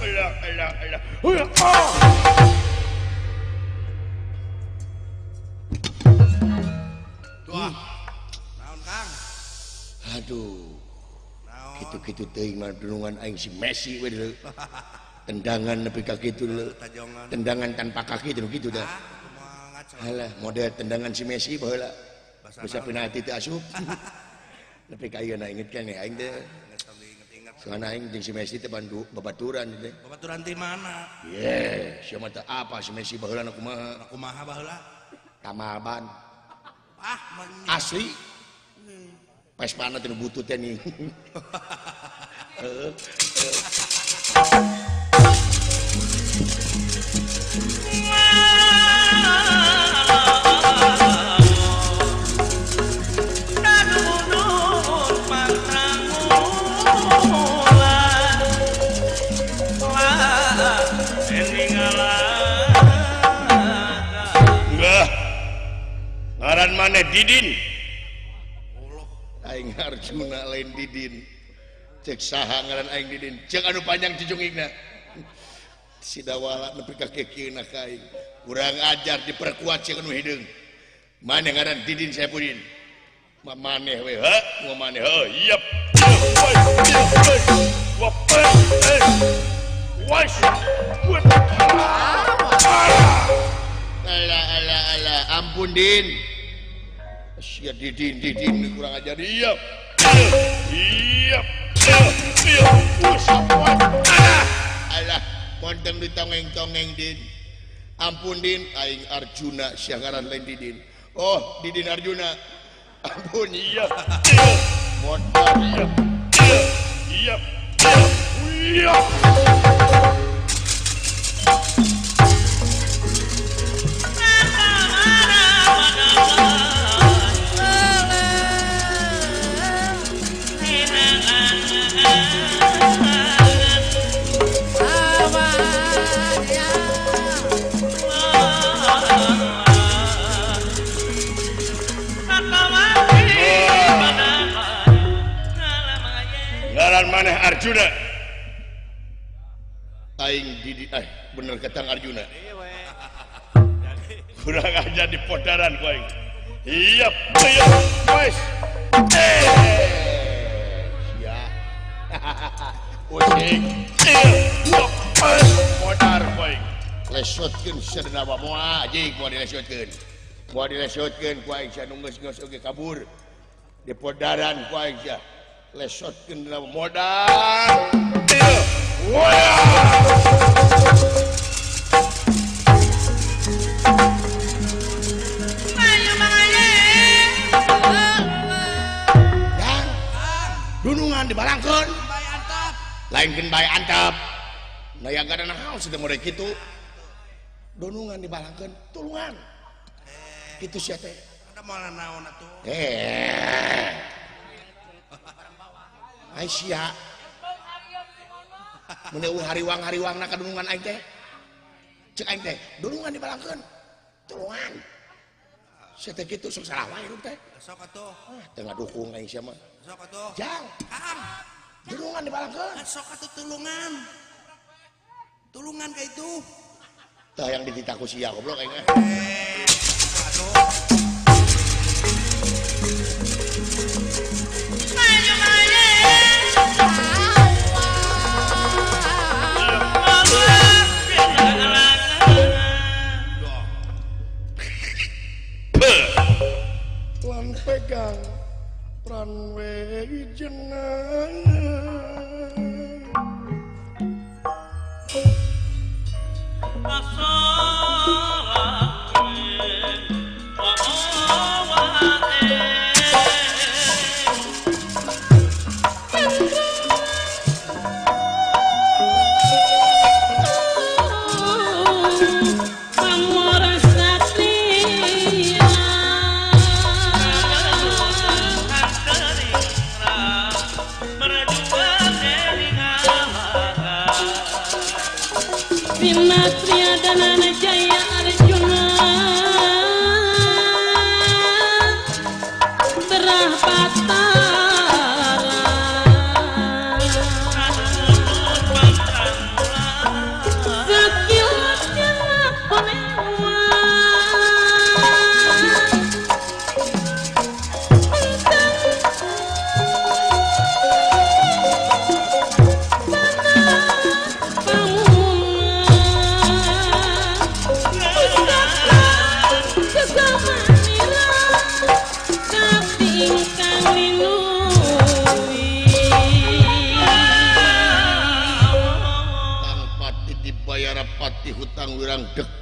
[SPEAKER 4] Alah, alah, alah.
[SPEAKER 2] Wah. Naon Kang?
[SPEAKER 1] Aduh. Kitu-kitu teuing mah dunungan aing si Messi we deuleu. Tendangan nepi ka kitu deuleu. Tendangan tanpa kaki teu kitu dah. Halah, model tendangan si Messi baheula. Bisa penalti teu asup. Nepi ka ayeuna inget keneh aing teh. Soalna aing jeung si Messi teh bandu babaturan teh.
[SPEAKER 2] Babaturan ti mana?
[SPEAKER 1] Ye, sia mah teu apa si Messi baheula na kumaha?
[SPEAKER 2] Na kumaha baheula?
[SPEAKER 1] Tamalban.
[SPEAKER 2] Ah,
[SPEAKER 1] asli. Pespana teh nu butut teh nih. Heeh.
[SPEAKER 4] Ngaran maneh Didin.
[SPEAKER 1] Aing Arjuna lain Didin. Cek saha ngaran aing Didin. Cek anu panjang cicungigna. Si dawala nepi ka kieu-kieuna ka aing. Kurang ajar diperkuat cek anu hideung. Maneh ngaran Didin Saepudin. Ma maneh we heuh, ma maneh heuh.
[SPEAKER 4] Yep.
[SPEAKER 1] Alah alah alah, ampun Din. Sia Didin Didin kurang ajar.
[SPEAKER 4] Iya. Iya. Iya.
[SPEAKER 1] Alah, alah, konteng ditongeng-tongeng Din. Ampun Din, aing Arjuna sia ngaran lain Didin. Oh, Didin Arjuna. Ampun
[SPEAKER 4] iya.
[SPEAKER 1] Modal.
[SPEAKER 4] Iya. Iya. Iya. Ngaran maneh Arjuna.
[SPEAKER 1] Aing Didi, bener katang Arjuna.
[SPEAKER 4] Kurang aja di podaran ku aing. Iya, iya, wes.
[SPEAKER 1] Ya. Usik.
[SPEAKER 4] Modar ku aing.
[SPEAKER 1] Lesotkeun sia dina moal anjing moal dilesotkeun. Moal dilesotkeun ku aing sia nu geus-geus oge kabur. Di podaran ku aing sia. Lesotkeun dina modar. Dunungan dibalangkeun. Lainkeun bae antep. Nayagana naon sih teh model kitu. Dunungan dibalangkeun, tulungan. Kitu sia teh.
[SPEAKER 2] Ada moal naon atuh.
[SPEAKER 1] Ai sia. Mun eueuh hariwang-hariwangna ka dunungan aing teh. Cek aing teh, dunungan dibalangkeun, tulungan. Sia teh kitu sok salah wae hirup teh.
[SPEAKER 2] Sok atuh.
[SPEAKER 1] Ah, teu ngadukung aing sia mah.
[SPEAKER 2] Sok atuh.
[SPEAKER 1] Jang.
[SPEAKER 2] Kang.
[SPEAKER 1] Dunungan dibalangkeun.
[SPEAKER 2] Sok atuh tulungan. Tulungan ka itu.
[SPEAKER 1] Tah yang dititah ku sia goblok aing.
[SPEAKER 2] Atuh.
[SPEAKER 1] Pegang Pran we jeneng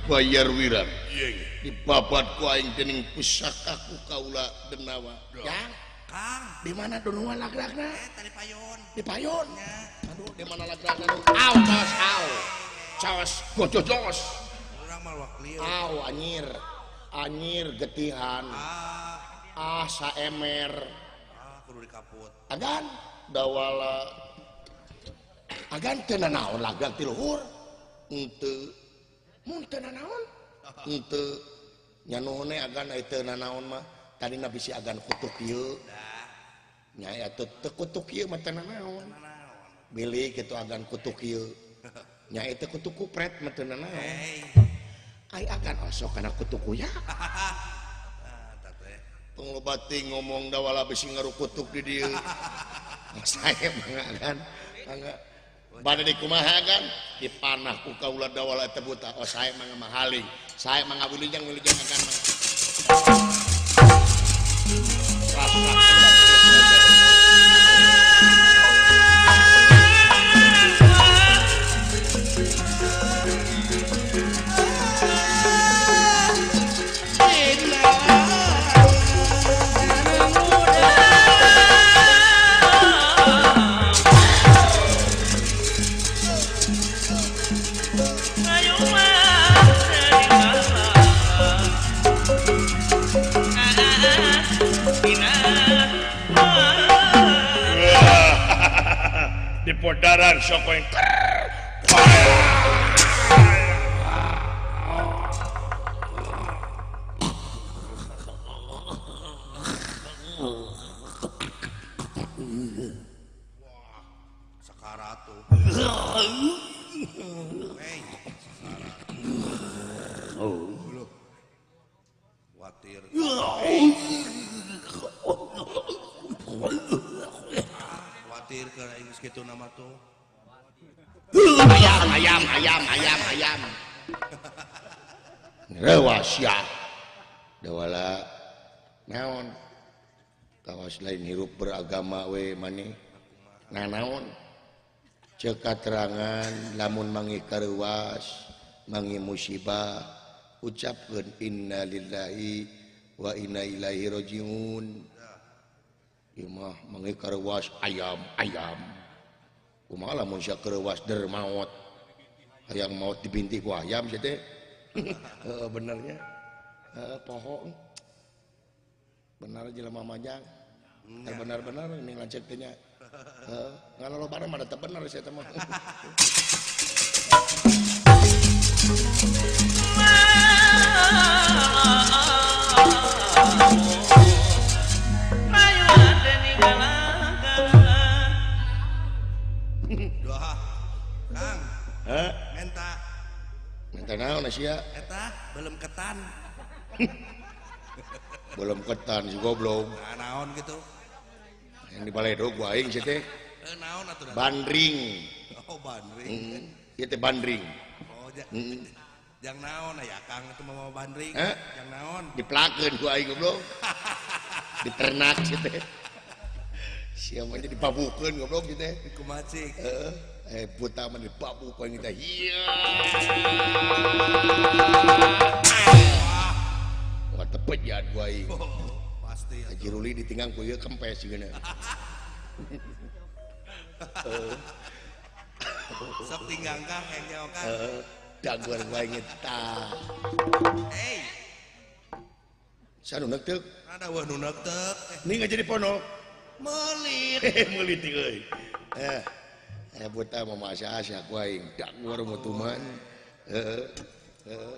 [SPEAKER 1] Bayar wirang dibabat ku aing dening pusakaku kaula denawa. Yang
[SPEAKER 2] Kang
[SPEAKER 1] di mana dunungan lagragna?
[SPEAKER 2] Tadi payon.
[SPEAKER 1] Di payon. Aduh di mana lagragna? Aw tos aw. Caos gojojos.
[SPEAKER 2] Urang mah waklieu.
[SPEAKER 1] Aw anyir. Anyir getihan. Ah saemer.
[SPEAKER 2] Ah kudu dikaput.
[SPEAKER 1] Agan dawala. Agan teu nanaon lagrag ti luhur. Henteu. Mun teu nanaon henteu nya nuhun agan ai teu nanaon mah tadina bisi agan kutuk ieu nya atuh teu kutuk ieu mah teu nanaon bilih kitu agan kutuk ieu nya teu kutuk kupret mah teu nanaon ai agan osok kana kutuk kuya tong loba teuing ngomong dawala bisi ngarukutuk di dieu saya mah agan mangga bade dikumaha kan dipanah ku kaula dawala teh buta. Oh saya mah mahaling saya mah ngawilijang wilijang akan mah
[SPEAKER 4] di podaran sok yang
[SPEAKER 2] wah sekarat tuh watir watir ke Inggris gitu nama tuh
[SPEAKER 1] ayam ayam ayam ayam ayam rewas ya dawala naon kawas lain hirup beragama we maneh nah naon ceuk katerangan lamun mangi kareuwas mangi musibah ucapkeun innalillahi wa inna ilaihi rajiun. Ieu mah mangi kareuwas ayam ayam kumaha lamun sia kareuwas der maot hayang maot dibintih ku ayam sia teh. Heeh benernya heeh poho bener jelema majang bener-bener ini lanceuk teh nya heeh ngan lolobana mah teu bener sia teh mah.
[SPEAKER 2] Doa Kang.
[SPEAKER 1] Hah?
[SPEAKER 2] Menta.
[SPEAKER 1] Menta naon sia?
[SPEAKER 2] Eta belum ketan.
[SPEAKER 1] Belum ketan si goblok.
[SPEAKER 2] Nah, naon gitu.
[SPEAKER 1] Yang di baledog gua aing sia teh.
[SPEAKER 2] Naon atuh?
[SPEAKER 1] Bandring.
[SPEAKER 2] Oh, bandring.
[SPEAKER 1] Ieu teh bandring.
[SPEAKER 2] Oh, jang naon aya Kang itu mau bandring. Jang naon?
[SPEAKER 1] Diplakeun ku aing goblok. Diternak sia teh. Siapa jadi dibabukeun goblok gitu teh.
[SPEAKER 2] Kumaha cik?
[SPEAKER 1] Heeh. Buta mah dibabukeun kita. Iya. Wah tepet jahat gua aing.
[SPEAKER 2] Pasti.
[SPEAKER 1] Haji Ruli ditinggang ku ieu kempes geuna.
[SPEAKER 2] Sok tinggang kang engke kang.
[SPEAKER 1] Heeh. Daguan gua aing eta.
[SPEAKER 2] Hey.
[SPEAKER 1] Sanu neuteuk?
[SPEAKER 2] Ada wah nu neuteuk.
[SPEAKER 1] Nih enggak jadi ponok.
[SPEAKER 2] Melit.
[SPEAKER 1] Melit euy. Buta mah masa-asa ku aing daguan mutuman. Heeh. Heeh.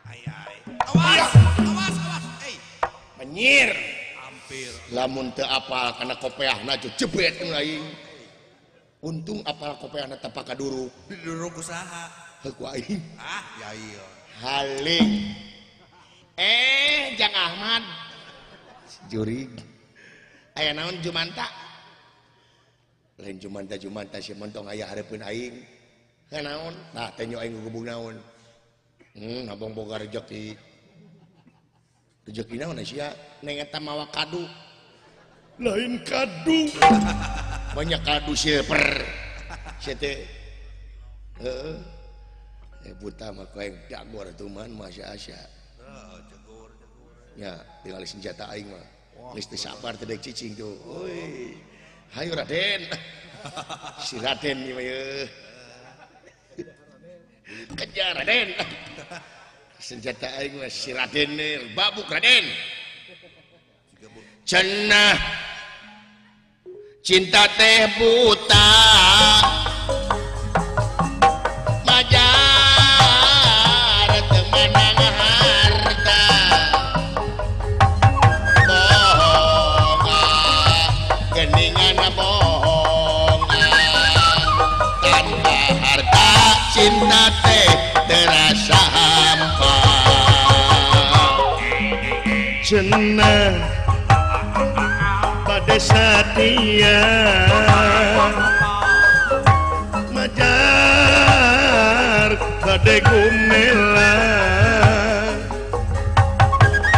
[SPEAKER 2] Ai ai. Awas, awas, awas. Hey.
[SPEAKER 1] Menyir.
[SPEAKER 2] Hampir.
[SPEAKER 1] Lamun teu apal kana kopeahna jebret nu aing. Untung apal kopeahna tapak kaduruk.
[SPEAKER 2] Diduruk ku saha?
[SPEAKER 1] Heuh ku aing.
[SPEAKER 2] Ah, ya iya.
[SPEAKER 1] Haling. Jang Ahmad. Jurig. Aya naon Jumanta? Lain Jumanta Jumanta si montong aya hareupeun aing. Heuh naon? Tah teh nyo aing gugebug naon. Nabong boga rejeki. Rejeki naon sia? Neng eta mawa kadu. Lain kadu. Banyak kadu sia per. Sia teh. Heeh. Buta mah aing dagor atuh man masa-asa.
[SPEAKER 2] Heeh, jegur jegur.
[SPEAKER 1] Ya, tinggal senjata aing mah. Geus teu sabar teh dek cicing tuh. Euy. Hayu Raden. Si Raden ieu mah yeuh. Kejar Raden. Senjata aing mah si Raden babuk Raden. Cenah cinta teh buta. Majar teu menang harta. Bohong geningan bohong. Tanpa harta cinta teh terasa hampa.
[SPEAKER 4] Cenah pada satia majar bade gumela.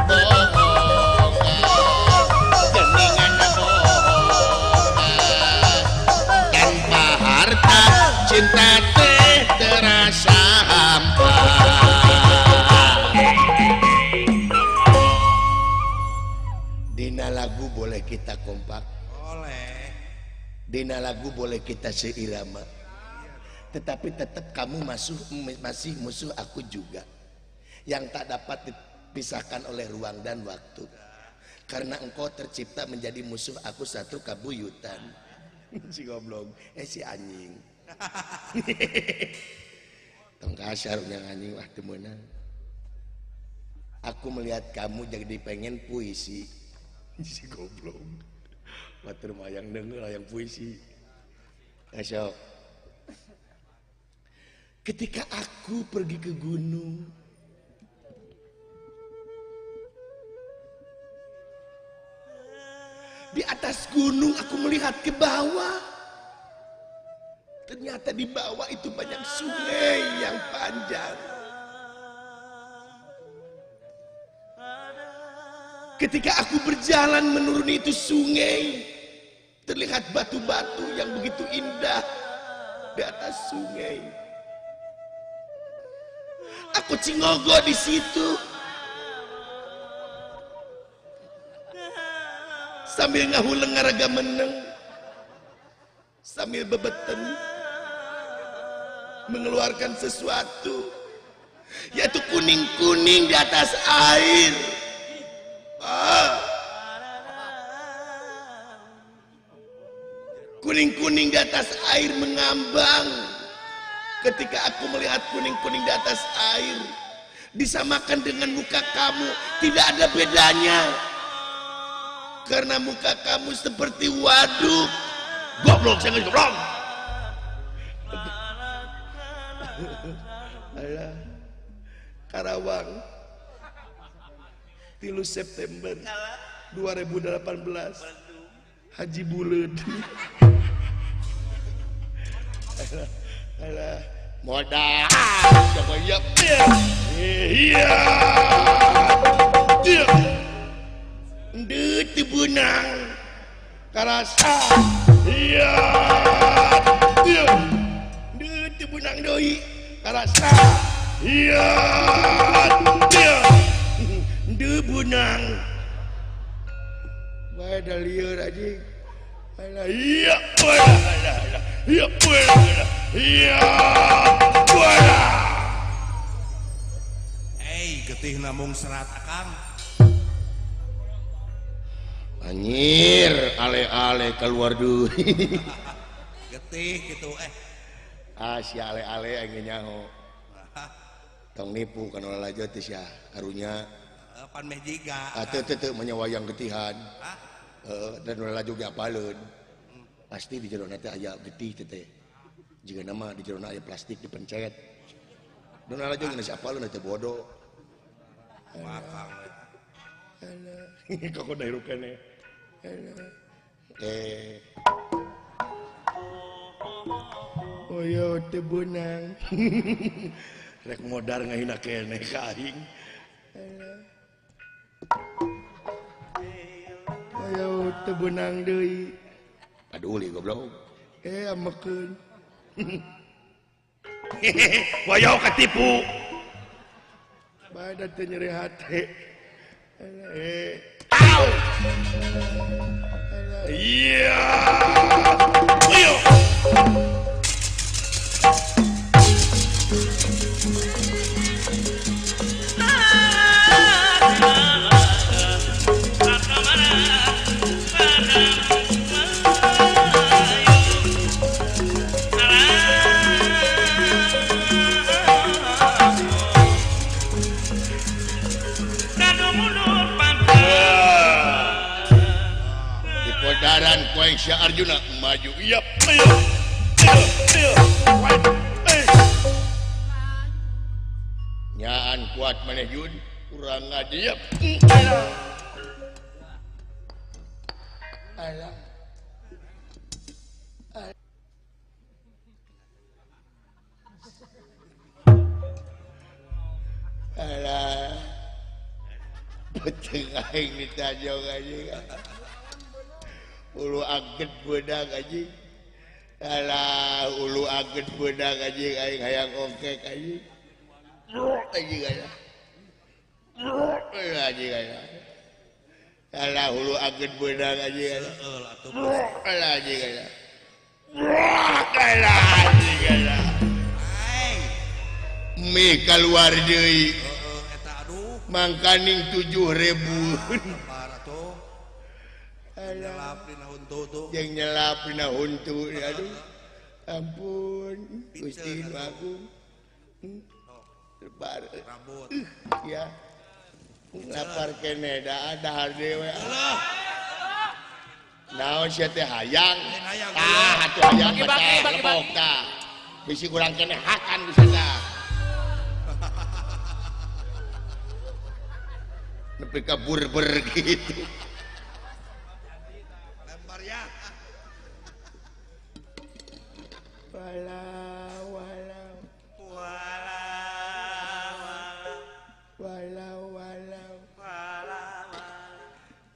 [SPEAKER 1] Bohong geningan bohong. Tanpa harta cinta teh terasa hampa. Dina lagu boleh kita kompak,
[SPEAKER 2] boleh.
[SPEAKER 1] Dina lagu boleh kita seirama, tetapi tetap kamu masih musuh aku juga, yang tak dapat dipisahkan oleh ruang dan waktu. Karena engkau tercipta menjadi musuh aku satu kabuyutan. Si goblok, si anjing. Tong kasar yang anjing wah teu meunang. Aku melihat kamu jadi pengen puisi. Si goblok. Batur mah yang denger hayang puisi. Esok. Ketika aku pergi ke gunung, di atas gunung aku melihat ke bawah. Ternyata di bawah itu banyak sungai yang panjang. Ketika aku berjalan menuruni itu sungai, terlihat batu-batu yang begitu indah di atas sungai. Aku cingogo di situ sambil ngahuleng ngaraga meneng, sambil bebeten mengeluarkan sesuatu, yaitu kuning-kuning di atas air. Kuning-kuning di atas air mengambang. Ketika aku melihat kuning-kuning di atas air disamakan dengan muka kamu, tidak ada bedanya. Karena muka kamu seperti waduk. Goblok, saya nggak goblok. Alah, Karawang, 3 September 2018, Haji Buleud. Alah, alah, modal. Coba iya. Iya. Iya. Ndeu teu. Benang karasa iya iya teu benang deui karasa iya iya teu benang bae da lieur anjing alah iya alah iya iya
[SPEAKER 2] eh getih namung serat akang.
[SPEAKER 1] Anjir, ale-ale keluar deui.
[SPEAKER 2] Getih gitu
[SPEAKER 1] Ah si ale-ale aing nyaho. Tong nipu kana lalajo teh sia karunya.
[SPEAKER 2] Pan meh jiga.
[SPEAKER 1] Ah teu teu teu manya wayang getihan. Heeh, dan lalajo ge apaleun. Pasti di jerona teh aya getih teh teh. Jiga nama di jerona aya plastik dipencet. Dan lalajo geus apaleun teh bodoh.
[SPEAKER 2] Akang.
[SPEAKER 1] Alah, kok da hirup keneh. Eh. Oh yo teu beunang. Rek modar ngahina keneh ka aing. Oh yo teu beunang deui. Paduli goblok. Eh amekeun. Wayo katipu. Bae da teu nyeri hate. Eh. Au. Iya. Ayo. Podaran kueng Syah Arjuna maju. Iya, ayo, ayo, ayo. Nyaan kuat maneh Jun, urang ngadiep. Alah. Alah. Alah. Peteng aing ditajong anjing. Ulu aget beunang anjing. Alah, ulu aget beunang anjing aing hayang ongkek anjing. Anjing alah. Anjing alah. Alah ulu aget beunang anjing alah. Alah anjing alah. Alah anjing alah. Mi kaluar deui.
[SPEAKER 2] Eta aduh.
[SPEAKER 1] Mangkaning 7.000.
[SPEAKER 2] Nyelap dina huntu tuh.
[SPEAKER 1] Yang nyelap dina huntu aduh. Ampun, Gusti nu agung. Lebar.
[SPEAKER 2] Rambut.
[SPEAKER 1] Ya. Lapar keneh da dahar deui. Naon sia teh hayang? Tah atuh hayang mah teh lebok tah. Bisi kurang keneh hakan bisa tah. Nepi ka burber gitu. Walau walau walau walau walau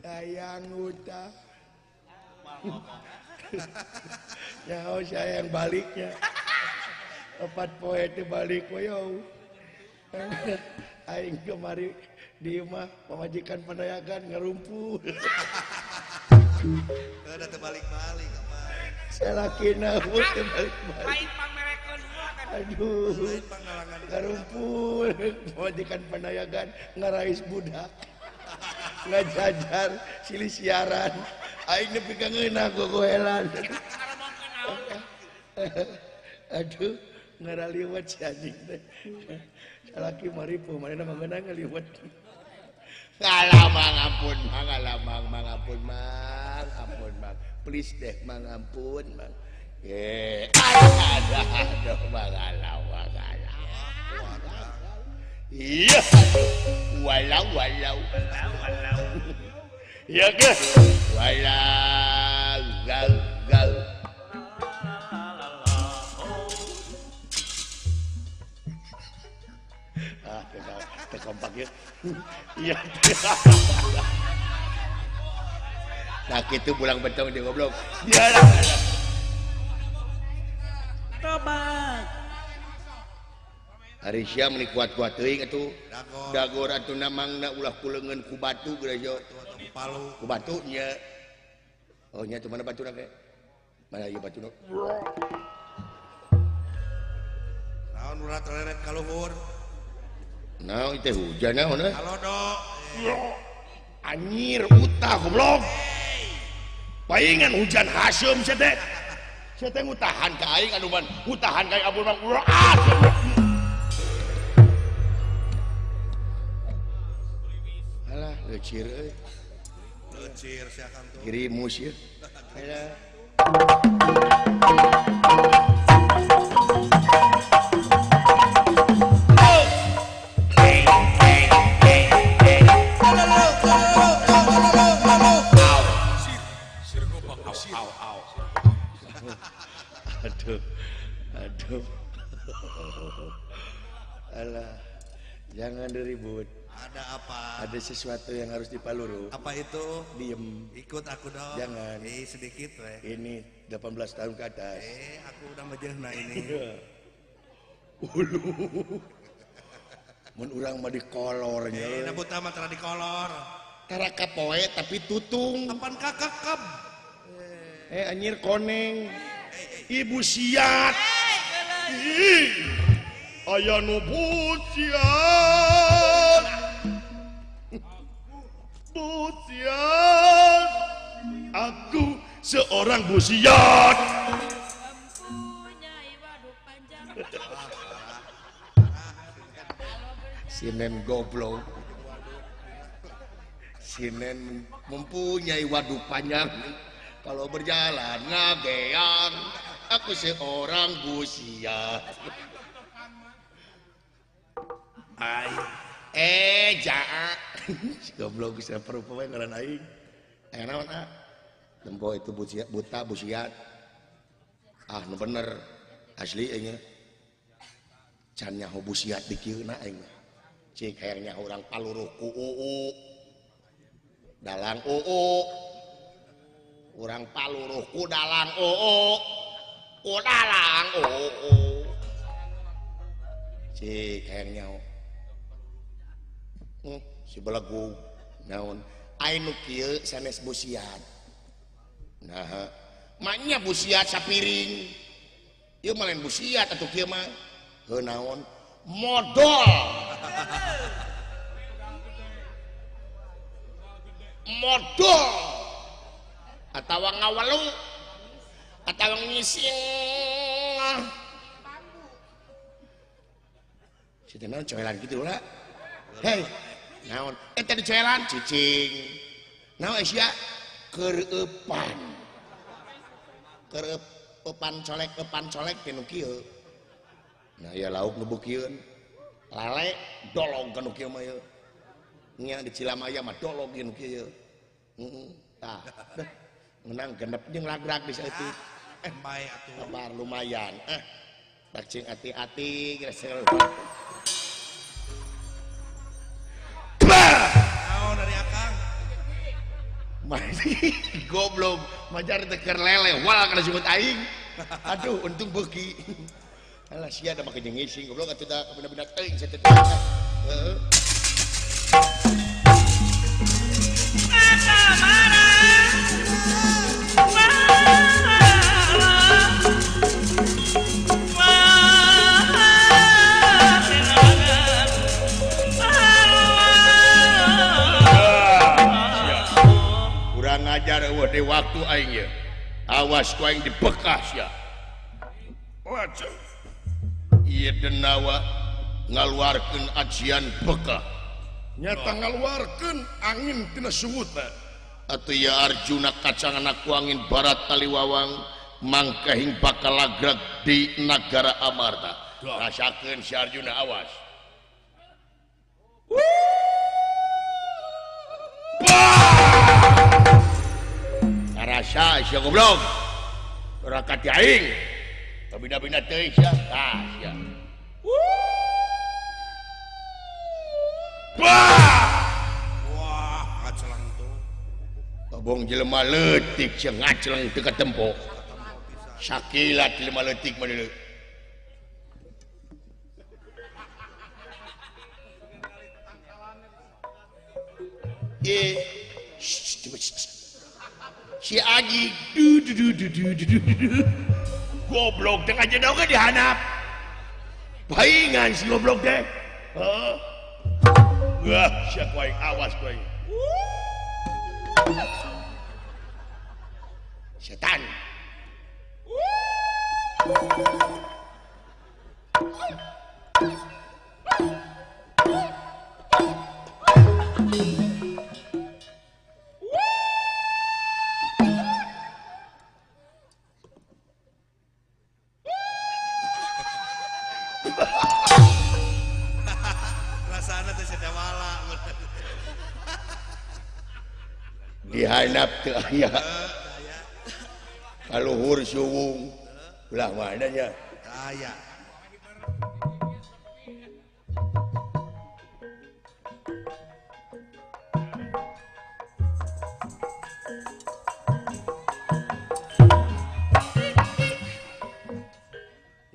[SPEAKER 1] sayang uta. Ya oh sayang baliknya 4 poe itu balik woyo. Aing kemari di imah pamajikan panayagan ngarumpul.
[SPEAKER 2] Udah terbalik-balik apa?
[SPEAKER 1] Salakina pun terbalik-balik. Aduh, ngarumpul pamajikan panayagan ngarais budak. Ngajajar silih siaran. Aing nepi ka ngeunah gogohelan. Aduh, ngaraliwat si anjing teh. Salaki maripuh manehna mah ngeunah ngaliwat. Ngalah mang ampun, mang alah mang, mang ampun, mang ampun, mang. Please deh, mang ampun, mang. Aduh, aduh, mang alah, mang alah. Iya, walau, walau, walau. Iya ke? Walau, gal, gal. Ah, terkompak ya. Iya. Nah kitu bulang betong di goblok.
[SPEAKER 5] Tobat.
[SPEAKER 1] Ari sia meuni kuat-kuat teuing atuh. Dagor atuh namangna ulah kuleungeun ku batu geura
[SPEAKER 2] palu.
[SPEAKER 1] Ku batu nya. Oh nya tuh mana batuna ge? Mana ieu batuna?
[SPEAKER 2] Naon ulah tereret ka luhur?
[SPEAKER 1] Naon teh hujan naon euy?
[SPEAKER 2] Halodo.
[SPEAKER 1] Anjir utah goblok. Paingan hujan hasum sia teh. Sia teh ngutahan ka aing anu ban, ngutahan ka aing ampun bang. Alah leucir euy.
[SPEAKER 2] Leucir sia kang tuh.
[SPEAKER 1] Gerimus ieu. Alah. Aduh, aduh, alah, jangan diribut.
[SPEAKER 2] Ada apa?
[SPEAKER 1] Ada sesuatu yang harus dipaluru.
[SPEAKER 2] Apa itu?
[SPEAKER 1] Diem.
[SPEAKER 2] Ikut aku dong.
[SPEAKER 1] Jangan.
[SPEAKER 2] Sedikit weh.
[SPEAKER 1] Ini 18 tahun ke atas.
[SPEAKER 2] Aku udah mejehna ini.
[SPEAKER 1] Ulu. Mun urang mah dikolornya.
[SPEAKER 2] Buta mah tara dikolor.
[SPEAKER 1] Tara kapoe tapi tutung.
[SPEAKER 2] Apan kakakep.
[SPEAKER 1] Anjir koneng. Ibu siat. Aya nu busiat. Busiat. Aku seorang busiat. Sinen goblok. Sinen mempunyai waduk panjang. Kalau berjalan ngageang, aku seorang busiat. Ai, jaa. Goblok bisa perupa we ngaran aing. Aya naon ah? Tempo itu busiat, buta busiat. Ah, nu bener. Asli aing. Can nyaho busiat di kieu na aing. Cik hayang nyaho urang paluruh ku uu. Dalang uu. Urang paluruh ku dalang oo, ku dalang oo. Cik hayang nyaho. Si belegu naon? Ai nu kieu sanes busiat. Nah, maknya busiat sapiring. Ieu mah lain busiat atuh kieu mah. Heuh naon? Modol. Modol. Atawa ngawelu atawa ngising si teh naon coelan kitu lah. Hei naon eta dicoelan cicing naon sia keureupan keureupan colek eupan colek teh nu kieu. Nah ya lauk nu bukieun lale dolog ka nu kieu mah ieu nya di Cilamaya mah dolog ieu nu kieu. Heeh tah menang genep jeung lagrak di saeutik.
[SPEAKER 2] Bae atuh.
[SPEAKER 1] Kabar lumayan. Bacing ati-ati geus.
[SPEAKER 2] Naon dari akang?
[SPEAKER 1] Masih goblok, majar teh keur lele wal kana sungut aing. Aduh, untung beuki. Alah sia da make jeung ngising goblok atuh da bina-bina teuing sia teh. Heeh. Kurang ajar eueuh di waktu aing ye. Awas ku aing dibekas ya. Waduh. Ieu denawa ngaluarkeun ajian bekah. Nyata ngaluarkeun angin tina sungutna. Atuh ya Arjuna kacangan ku angin barat taliwawang mangkahing bakal lagrag di nagara Amarta. Rasakeun si Arjuna awas. Karasa sia goblok. Ora kati aing. Kabina-bina teuing sia. Tah sia.
[SPEAKER 2] Wah, ngacelang tuh.
[SPEAKER 1] Bobong jelema leutik sia ngacleng teu katempo. Sakilat jelema leutik mah deuleu. Si Aji du du du du du du du goblok teh aja dong dihanap. Paingan si goblok teh. Heeh. Wah, sia ku aing awas ku aing. Setan. Dihanap teu aya. Kaluhur suwung belah mana nya?
[SPEAKER 2] Aya.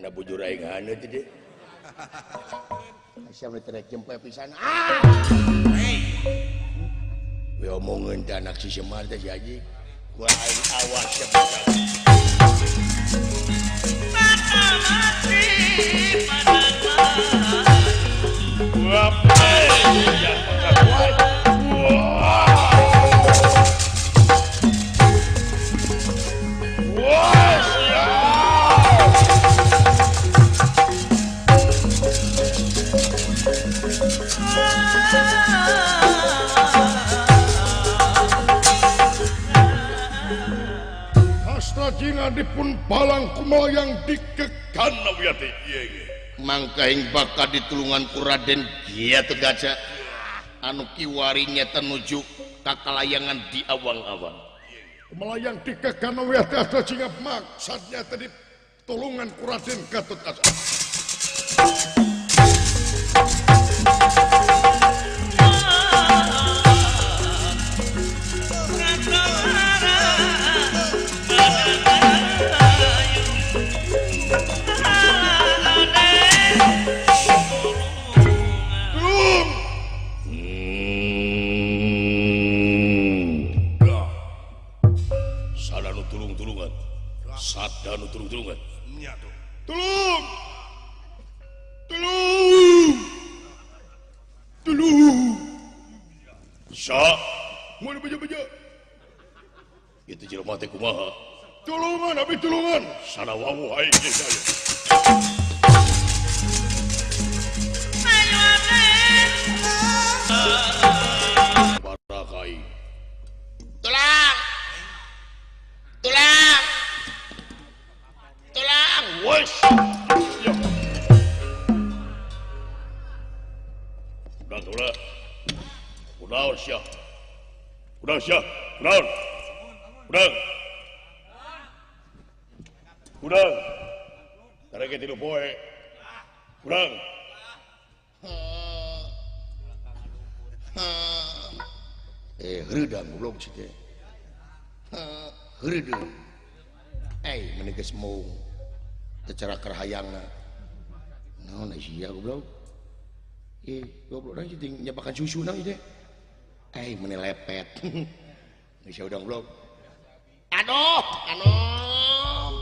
[SPEAKER 1] Na bujur aing haneut teh. Asa we terek jempe pisan. Ah!
[SPEAKER 2] Hey.
[SPEAKER 1] We omongeun teh anak si Semar teh si Haji. Ku aing awas ya bakal.
[SPEAKER 4] Jinga dipun palang kumalayang dikekan wiyati ieu
[SPEAKER 1] mangkaing bakal ditulungan ku Raden Gatotkaca anu kiwari nyata nuju ka kalayangan di awang-awang.
[SPEAKER 4] Kumalayang dikekan wiyati Astra Jinga maksudnya tadi tulungan ku Raden Gatotkaca.
[SPEAKER 1] Sadanu tulung-tulungan.
[SPEAKER 4] Nya tuh. Tulung. Tulung. Tulung.
[SPEAKER 1] Sa,
[SPEAKER 4] mun bejo-bejo.
[SPEAKER 1] Itu jelema teh kumaha?
[SPEAKER 4] Tulungan abi tulungan.
[SPEAKER 1] Sana wawuh aing ge saya. Barakai. Tulang. Tulang. Tulang. Wes. Udah tulang. Udah sia. Udah sia. Udah. Udah. Udah. Tareke tilu poe. Udah. Hreudang goblok sih teh. Hreudang. Meni geus moung. Teu cara keur hayangna. Naon sia goblok? Goblok nang ting nyabakan susu nang teh. Meni lepet. Geus udang goblok. Aduh, anom.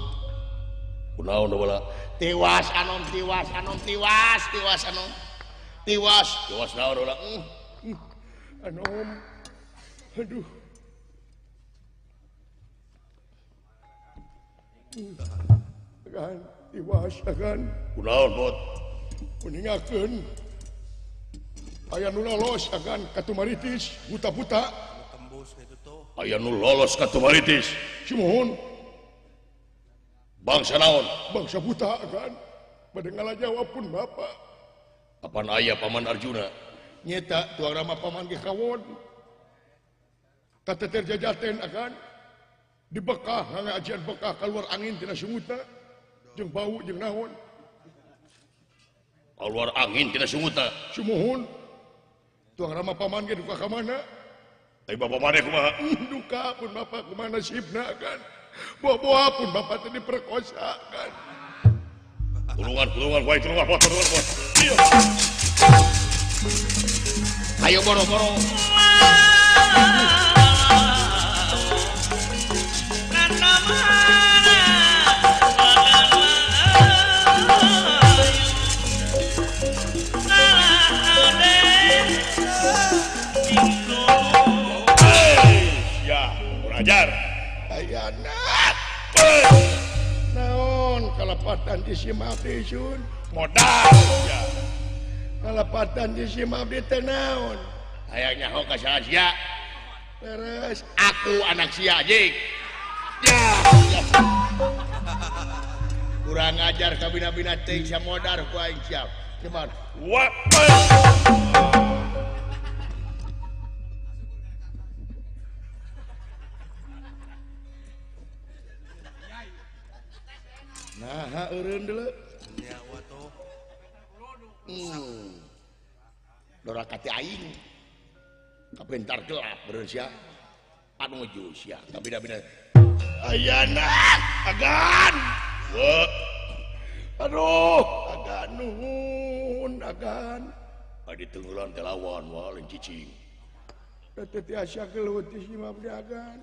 [SPEAKER 1] Kunaon bala? Tiwas anom, tiwas anom, tiwas, tiwas anom. Tiwas, tiwas naon bala?
[SPEAKER 4] Anom. Aduh. Agan, tiwas agan.
[SPEAKER 1] Kunaon bot?
[SPEAKER 4] Meningakeun aya nu lolos agan ka Tumaritis, buta-buta.
[SPEAKER 2] Tembus kitu tuh.
[SPEAKER 1] Aya nu lolos ka Tumaritis.
[SPEAKER 4] Sumuhun.
[SPEAKER 1] Bangsa naon?
[SPEAKER 4] Bangsa buta agan. Bade ngalajawab pun bapak.
[SPEAKER 1] Apan aya Paman Arjuna?
[SPEAKER 4] Nyeta tuang rama paman ge kawon. Kateter jajaten agan. Di bekah ngaajian bekah keluar angin tina sungutna jeung bau jeung naon.
[SPEAKER 1] Keluar angin tina sungutna.
[SPEAKER 4] Sumuhun. Tuang rama paman ge duka ka mana? Ai bapak maneh kumaha? Duka pun bapak kumaha nasibna kan. Boboa pun bapak teh diperkosa kan. Tulungan, wae tulungan, tulungan. Iya.
[SPEAKER 1] Ayo boro-boro.
[SPEAKER 4] Ya, kurang ajar.
[SPEAKER 1] Ayana. Naon kalepatan di si Mabdi sun
[SPEAKER 4] modal ya.
[SPEAKER 1] Kalepatan di si Mabdi teh naon? Hayang nyaho ka saha sia? Terus aku anak sia jing. Ya. Kurang ajar kabina-bina teuing sia modar ku aing siap. Cuman
[SPEAKER 4] wa
[SPEAKER 1] nah, eureun deuleu.
[SPEAKER 2] Nya wa tuh.
[SPEAKER 1] Dora kati aing. Kapentar gelap beureun sia. Panuju sia, kabina-bina.
[SPEAKER 4] Ayana, agan.
[SPEAKER 1] Aduh, agan nuhun, agan.
[SPEAKER 4] Adi tenggelan teh lawan wa lain cicing.
[SPEAKER 1] Da teu tiasa gelut di si Mabdi agan.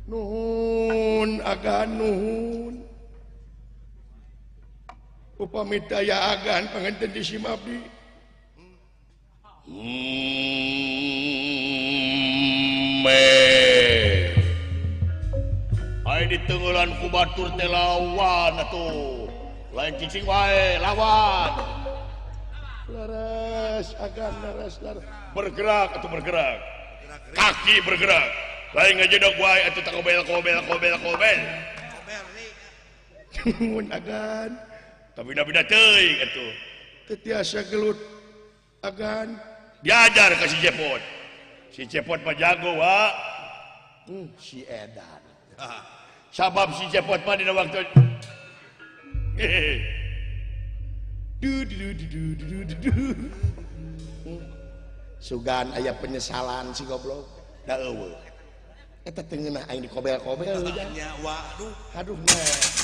[SPEAKER 1] Nuhun agan nuhun. Upami daya agan panganten di si Mabdi.
[SPEAKER 4] Ai ditenggelan ku batur teh lawan atuh. Lain cicing wae lawan.
[SPEAKER 1] Leres agan leres leres.
[SPEAKER 4] Bergerak atuh bergerak. Kaki bergerak. Lain ngajedog wae atuh tak kobel kobel kobel kobel.
[SPEAKER 1] Nuhun agan.
[SPEAKER 4] Tapi bina-bina teuing atuh.
[SPEAKER 1] Teu tiasa gelut agan.
[SPEAKER 4] Diajar ka si Cepot. Si Cepot mah jago wa.
[SPEAKER 1] Si edan.
[SPEAKER 4] Sabab si Cepot mah dina waktu
[SPEAKER 1] du du du du du du du. Sugan aya penyesalan si goblok. Da eueuh. Eta teu ngeunah aing dikobel-kobel
[SPEAKER 2] nya waduh.
[SPEAKER 1] Aduh nah.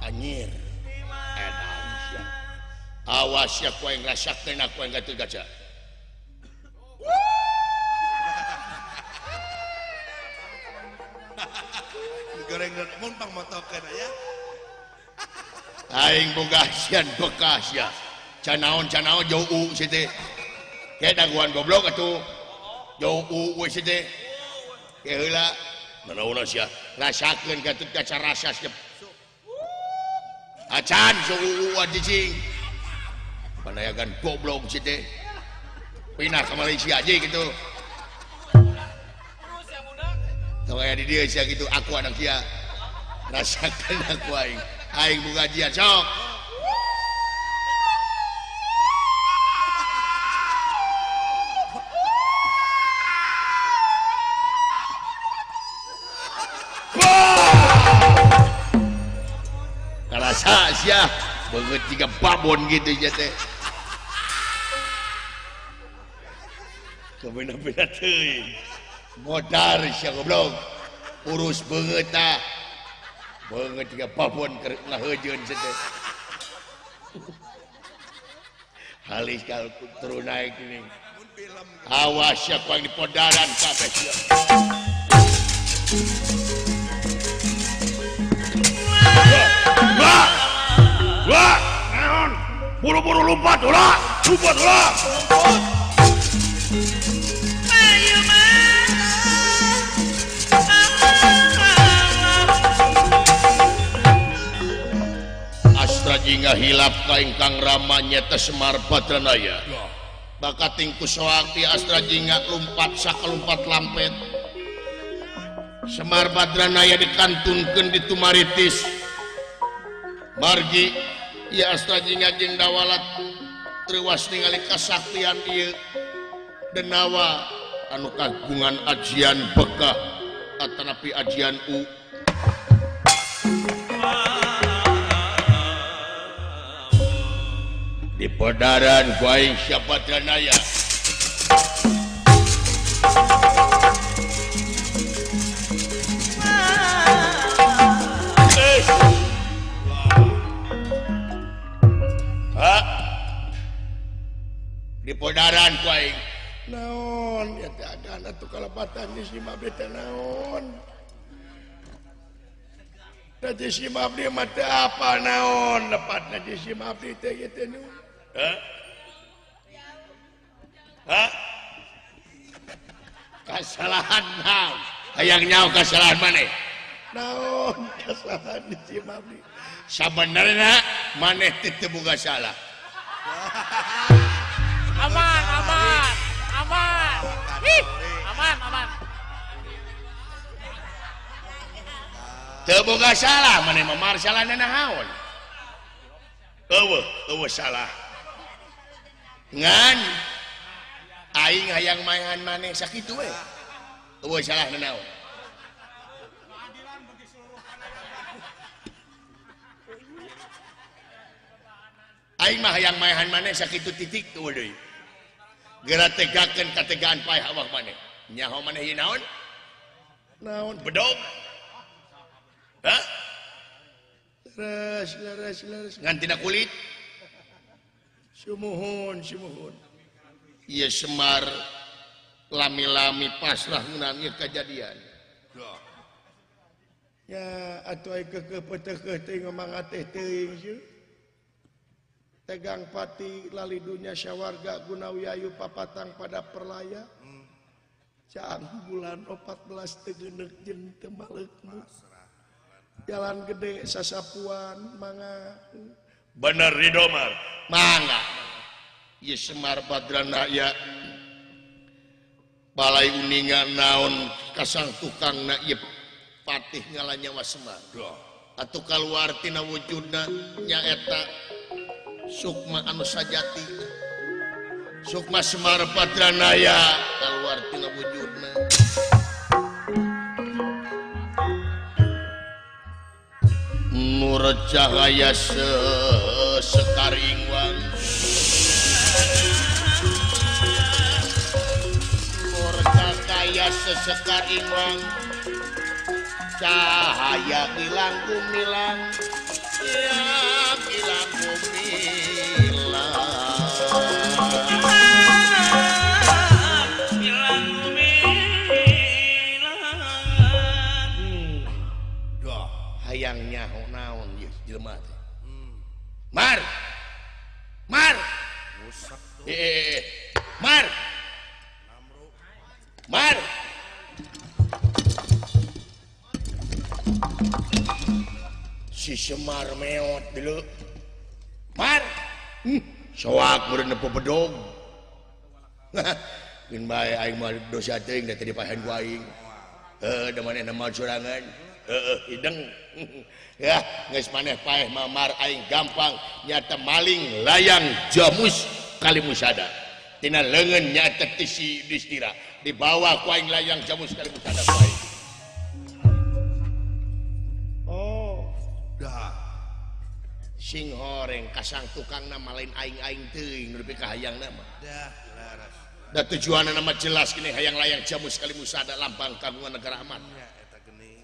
[SPEAKER 1] Anjir. Edan sia. Awas ya ku aing rasakeun aku aing gatul gaca.
[SPEAKER 2] Goreng mun pang motokeun aya.
[SPEAKER 1] Aing boga sian bekas ya. Canaon-canaon jauh si teh. Kayak daguan goblok atuh. Jauh we si teh. Ke heula
[SPEAKER 4] nanaon sia?
[SPEAKER 1] Rasakeun Gatot Kaca rasa sia. Acan seueuh cicing. Panayagan goblok si teh. Pindah ke Malaysia aja gitu. Tong aya di dieu sia gitu aku anak sia. Rasakeun aku aing. Aing boga jian sok. Karasa sia beungeut jiga babon gitu sia teh. Kebeuna-beuna teuing. Modar sia goblok. Urus beungeut tah. Beungeut jiga babon keur ngaheujeun sia teh. Halis kalau turun naik ini. Awas sia ku aing dipodaran kabeh sia.
[SPEAKER 4] Wah! Wah! Naon? Buru-buru lompat ulah! Lompat ulah!
[SPEAKER 1] Astra jingga hilap ka ingkang rama nyata Semar Badranaya. Bakating ku soak ti Astra Jingga lumpat sakalumpat lampet. Semar Badranaya dikantunkeun di Tumaritis. Margi ieu Astra Jingga jeung Dawala reuwas ningali kasaktian ieu Denawa anu kagungan ajian bekah atanapi ajian u. Di podaran ku aing Syekh Badranaya. Di podaran ku aing.
[SPEAKER 4] Naon ya teh agana tuh kalepatan di si Mabdi teh naon. Da di si Mabdi mah teu apa naon lepatna di si Mabdi teh ieu teh nu.
[SPEAKER 1] Hah? Hah? Kasalahan naon? Hayang nyaho kasalahan maneh?
[SPEAKER 4] Naon kasalahan di si Mabdi?
[SPEAKER 1] Sabenerna maneh teh teu boga salah.
[SPEAKER 3] Aman, aman, aman. Ih, aman, aman.
[SPEAKER 1] Teu boga salah maneh mah mar salahna naon? Eueuh, eueuh salah. Ngan aing hayang maehan maneh sakitu we. Eueuh salah naon? Aing mah hayang maehan maneh sakitu titik eueuh deui. Geura tegakeun kategaan paeh awak maneh. Nyaho maneh ieu naon?
[SPEAKER 4] Naon
[SPEAKER 1] bedog? Hah?
[SPEAKER 4] Leres, leres, leres.
[SPEAKER 1] Ngan tina kulit.
[SPEAKER 4] Sumuhun, sumuhun.
[SPEAKER 1] Ieu Semar lami-lami pasrah ngeunaan ieu kajadian.
[SPEAKER 4] Ya atuh ai keukeuh peuteukeuh teuing mangateh teuing sieu. Tegang pati lali dunya syawarga gunawiayu papatang pada perlaya. Caang bulan 14 teu geuneuk jeung teu maleukmu. Jalan gede sasapuan mangga.
[SPEAKER 1] Bener Ridomar. Mangga. Ieu Semar Badranaya balai uninga naon kasang tukangna ieu patih ngalanyawa Semar. Atuh kaluar tina wujudna nyaeta Sukma anu sajati. Sukma Semar Badranaya kaluar tina wujudna. Nur cahaya sekaringwang. Nur cahaya sesekaringwang. Cahaya hilang gumilang. Ya hilang gumilang.
[SPEAKER 5] Hilang gumilang.
[SPEAKER 1] Duh, hayang nyaho naon ieu jelema teh. Mar. Mar. Mar. Mar. Si Semar meot dulu. Mar. Soak meureun nepo bedog. Geun bae aing mah dosa teuing da teu dipaehan ku aing. Heuh, da manehna maot sorangan. Heuh, hideng. Ya, geus maneh paeh mah mar aing gampang nyata maling layang jamus kalimusada. Tina leungeun nyata ti si Yudhistira dibawa ku aing layang jamus kalimusada ku aing.
[SPEAKER 4] Oh,
[SPEAKER 2] dah.
[SPEAKER 1] Sing horeng kasang tukangna malain aing-aing teuing nu nepi ka hayangna mah.
[SPEAKER 2] Dah, leres.
[SPEAKER 1] Da tujuanna mah jelas gini hayang layang jamus kalimusada lambang kagungan negara aman.
[SPEAKER 2] Ya, eta geuning.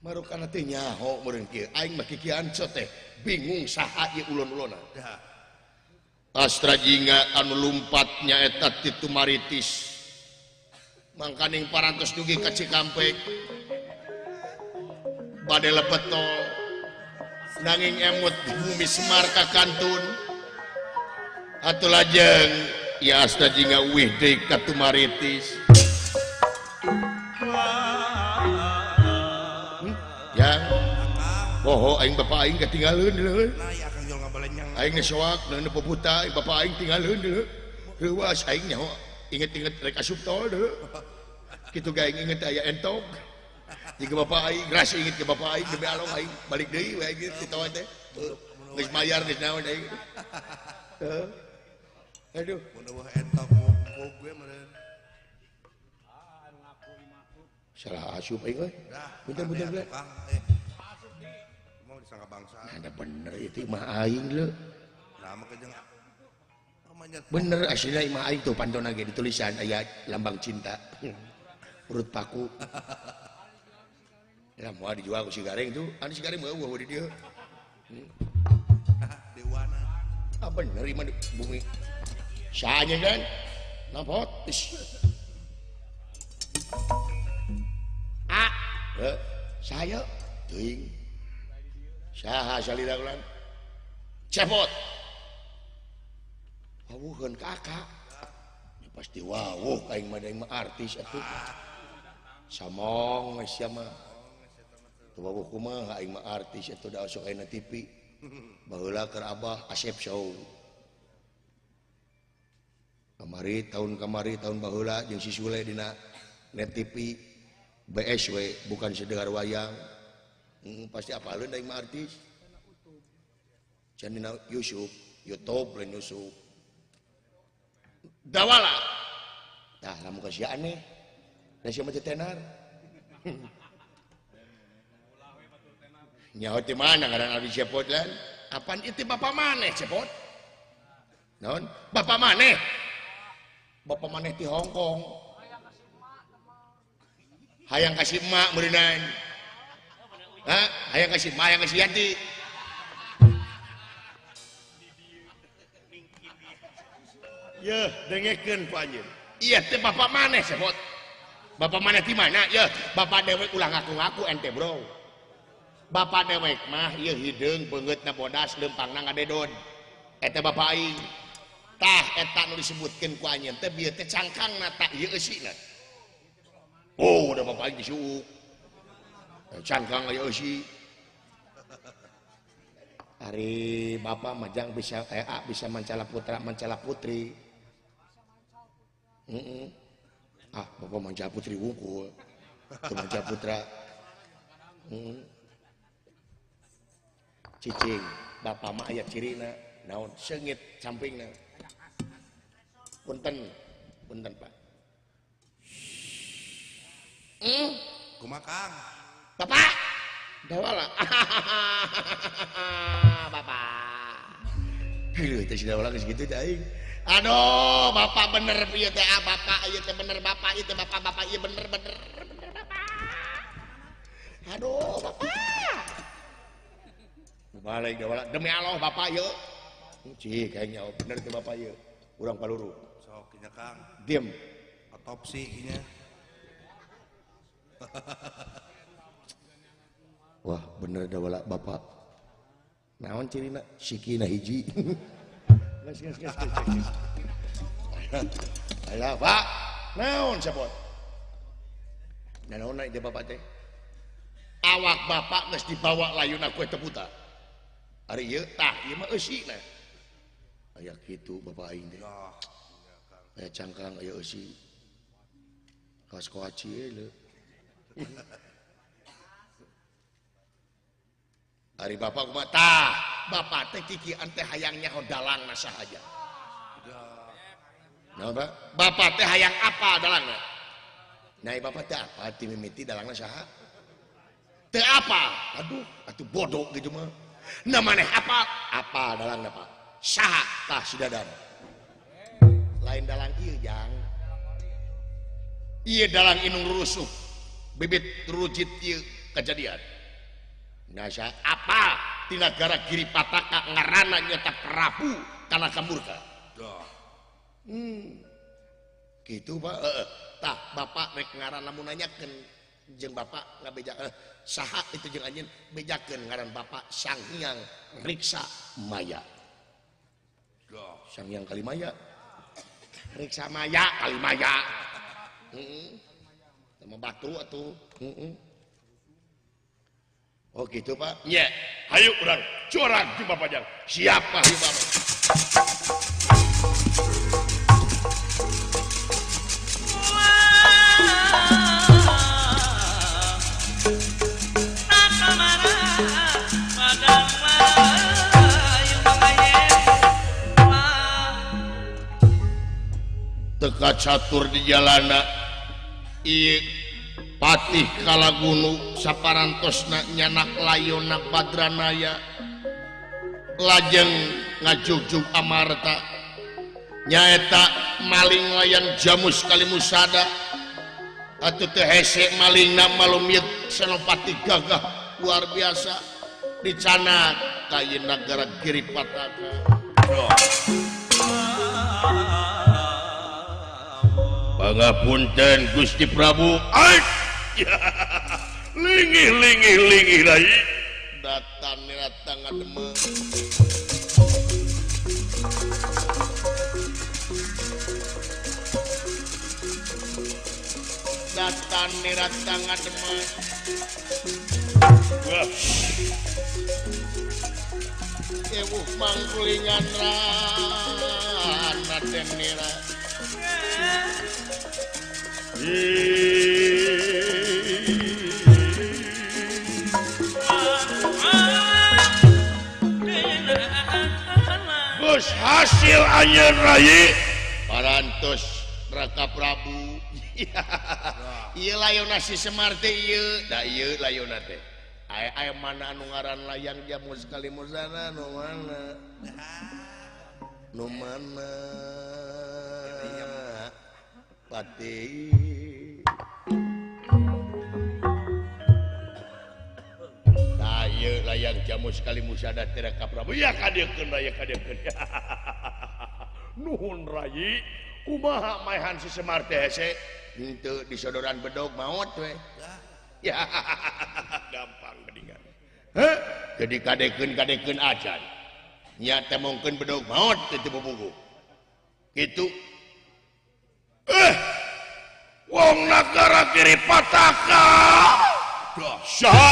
[SPEAKER 1] Marukana teh nyaho meureun kieu. Aing mah kikieuan teh bingung saha ieu ulun-ulunna.
[SPEAKER 2] Dah.
[SPEAKER 1] Astra Jingga anu lumpat nyaeta ti Tumaritis. Mangkaning parantos dugi ka Cikampek. Bade lebet tol. Nanging emut di bumi Semar ka kantun. Atuh lajeng ya Astra Jingga uih deui ka Tumaritis. Ya. Poho aing bapak aing katinggaleun deui.
[SPEAKER 2] Nah, ya Kang Jol ngabalenyang.
[SPEAKER 1] Aing geus soak neun peputa bapak aing tinggalkeun deui. Reuwas aing nyaho inget-inget rek asup tol deui. Kitu ge aing inget aya entok. Jika bapak aing ras inget ke bapak aing demi Allah aing balik deui we aing di tol teh. Geus mayar geus naon aing. Heeh. Aduh,
[SPEAKER 2] mun eueuh entok muk gue meureun.
[SPEAKER 1] Salah asup aing euy. Punten-punten we.
[SPEAKER 2] Mau disangka bangsa.
[SPEAKER 1] Nah, bener itu imah aing leuh.
[SPEAKER 2] Nah, mah jeung
[SPEAKER 1] bener aslinya imah aing tuh pantona ge ditulisan aya lambang cinta. Urut paku. Ya moal dijual ku si Gareng tuh. Anu si Gareng mah eueuh di dieu.
[SPEAKER 2] Dewana.
[SPEAKER 1] Ah bener imah di bumi. Saha kan? Napot. Ah, saya teuing. Saha salira ulan? Cepot. Wawuheun kakak. Ya pasti wawuh aing mah aing mah artis atuh. Samong sia mah. Teu wawuh kumaha aing mah artis atuh da osok ayeuna TV. Baheula keur Abah Asep Show. Kamari tahun baheula jeung si Sule dina Net TV BSW bukan sedengar wayang. Pasti apaleun aing mah artis. Can dina Yusuf, YouTube lain Yusuf. Dawala. Tah lamun ka sia aneh. Da sia mah teu tenar. Nyaho teh mana ngaran abdi cepot lan? Apaan itu bapak maneh cepot? Naon? Bapak maneh. Bapak maneh ti Hong Kong. Hayang kasih emak meureunan. Hah? Hayang kasih emak, hayang kasih Yanti. Yeuh, dengekeun ku anjeun. Ieu teh bapak maneh cepot. Bapak maneh ti mana? Yeuh, bapak dewek ulah ngaku-ngaku ente bro. Bapak dewek mah ieu hideung beungeutna bodas leumpangna ngadedon. Eta bapak aing. Tah eta nu disebutkeun ku anjeun teh bieu teh cangkangna tak ieu eusina. Oh, da bapak aing disuuk. Cangkang aya eusi. Ari bapak mah jang bisa bisa mancala putra mancala putri. Ah, bapak mancala putri wungkul. Teu mancala putra. Cicing, bapak mah aya cirina, naon seungit sampingna. Punten, punten Pak.
[SPEAKER 2] Kumaha Kang?
[SPEAKER 1] Bapak. Dawala. Bapak. Geuh teh si Dawala geus kitu teh aing. Aduh, bapak bener ieu teh, ah bapak ieu teh bener bapak ieu teh bapak bapak ieu bener bener bener bapak. Aduh, bapak. Balik Dawala demi Allah bapak ieu. Cih kayaknya bener teh bapak ieu. Urang paluru.
[SPEAKER 2] Sok nya Kang.
[SPEAKER 1] Diem.
[SPEAKER 2] Otopsi nya.
[SPEAKER 1] Wah bener Dawala bapak. Naon cirina? Sikina hiji. Geus geus geus geus. Alah Pak, naon sapot? Naon ieu bapak teh? Awak bapak geus dibawa layuna ku eta buta. Ari ieu tah ieu mah eusina. Aya kitu bapak aing teh. Aya cangkang aya eusi. Kawas koaci leuh. Ari bapak kumaha tah bapak teh kikian teh hayang nyaho dalangna sahaja. Naon Pak? Bapak teh hayang apa dalangna? Nah bapak teh apa ti mimiti dalangna saha? Teu apa? Aduh, atuh bodoh gitu mah. Nah maneh apa? Apa dalangna Pak? Saha tah si Dadan. Lain dalang ieu jang. Ieu dalang inung rusuh. Bibit rujit ieu kejadian. Nasa apa di negara Giri Pataka ngarana nyata Prabu Kanaka Murka. Gitu Pak. Tah bapak rek ngaran lamun nanyakeun jeung bapak ngabejakeun saha itu jeung anjeun bejakeun ngaran bapak Sang Hyang Riksa Maya. Sang Hyang Kalimaya. Riksa Maya Kalimaya. Heeh. Sama batu atuh. Heeh. Oh gitu Pak. Nya, hayu urang curang jumpa Pajang. Siap Pak, hayu Pak. Teka catur di jalana ieu Patih Kalagunu saparantosna nyanak layona Badranaya lajeng ngajugjug amarta nyaeta maling layang Jamus Kalimusada atuh teu hese malingna malumit Senopati gagah luar biasa dicanak ka ieu nagara Giri Pataka. Pangapunten Gusti Prabu. Lingih lingih lingih rai. Datang datang ngademeng. Datang datang ngademeng. Wah. Ewuh mangkulingan Raden Nira. Gus hasil anjeun rai parantos Raka Prabu. Ieu layona si Semar teh ieu da ieu layona teh aya mana anu ngaran layang Jamus Kalimusada nu mana nu mana Pati. Tah ieu layang Jamus Kalimusada teh Raka Prabu. Ya kadiekeun raya kadiekeun. Nuhun rai, kumaha maehan si Semar teh hese? Henteu disodoran bedog maot we. Ya gampang geuningan. Heh, jadi kadekeun-kadekeun acan. Nya temongkeun bedog maot teh teu bobogo. Kitu. Wong nagara Giri Pataka. Saha?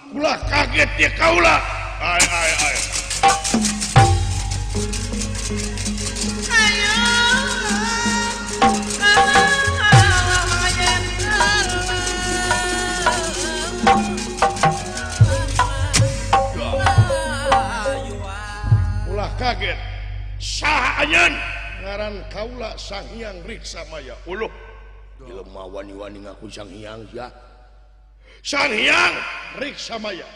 [SPEAKER 1] Ulah kaget ya kaula. Ay ay ay.
[SPEAKER 6] Ayo.
[SPEAKER 1] Ulah kaget. Saha anjeun? Ngaran kaula Sang Hyang Riksamaya. Uluh. Jelema wani-wani ngaku Sang Hyang sia. Sang Hyang Riksamaya.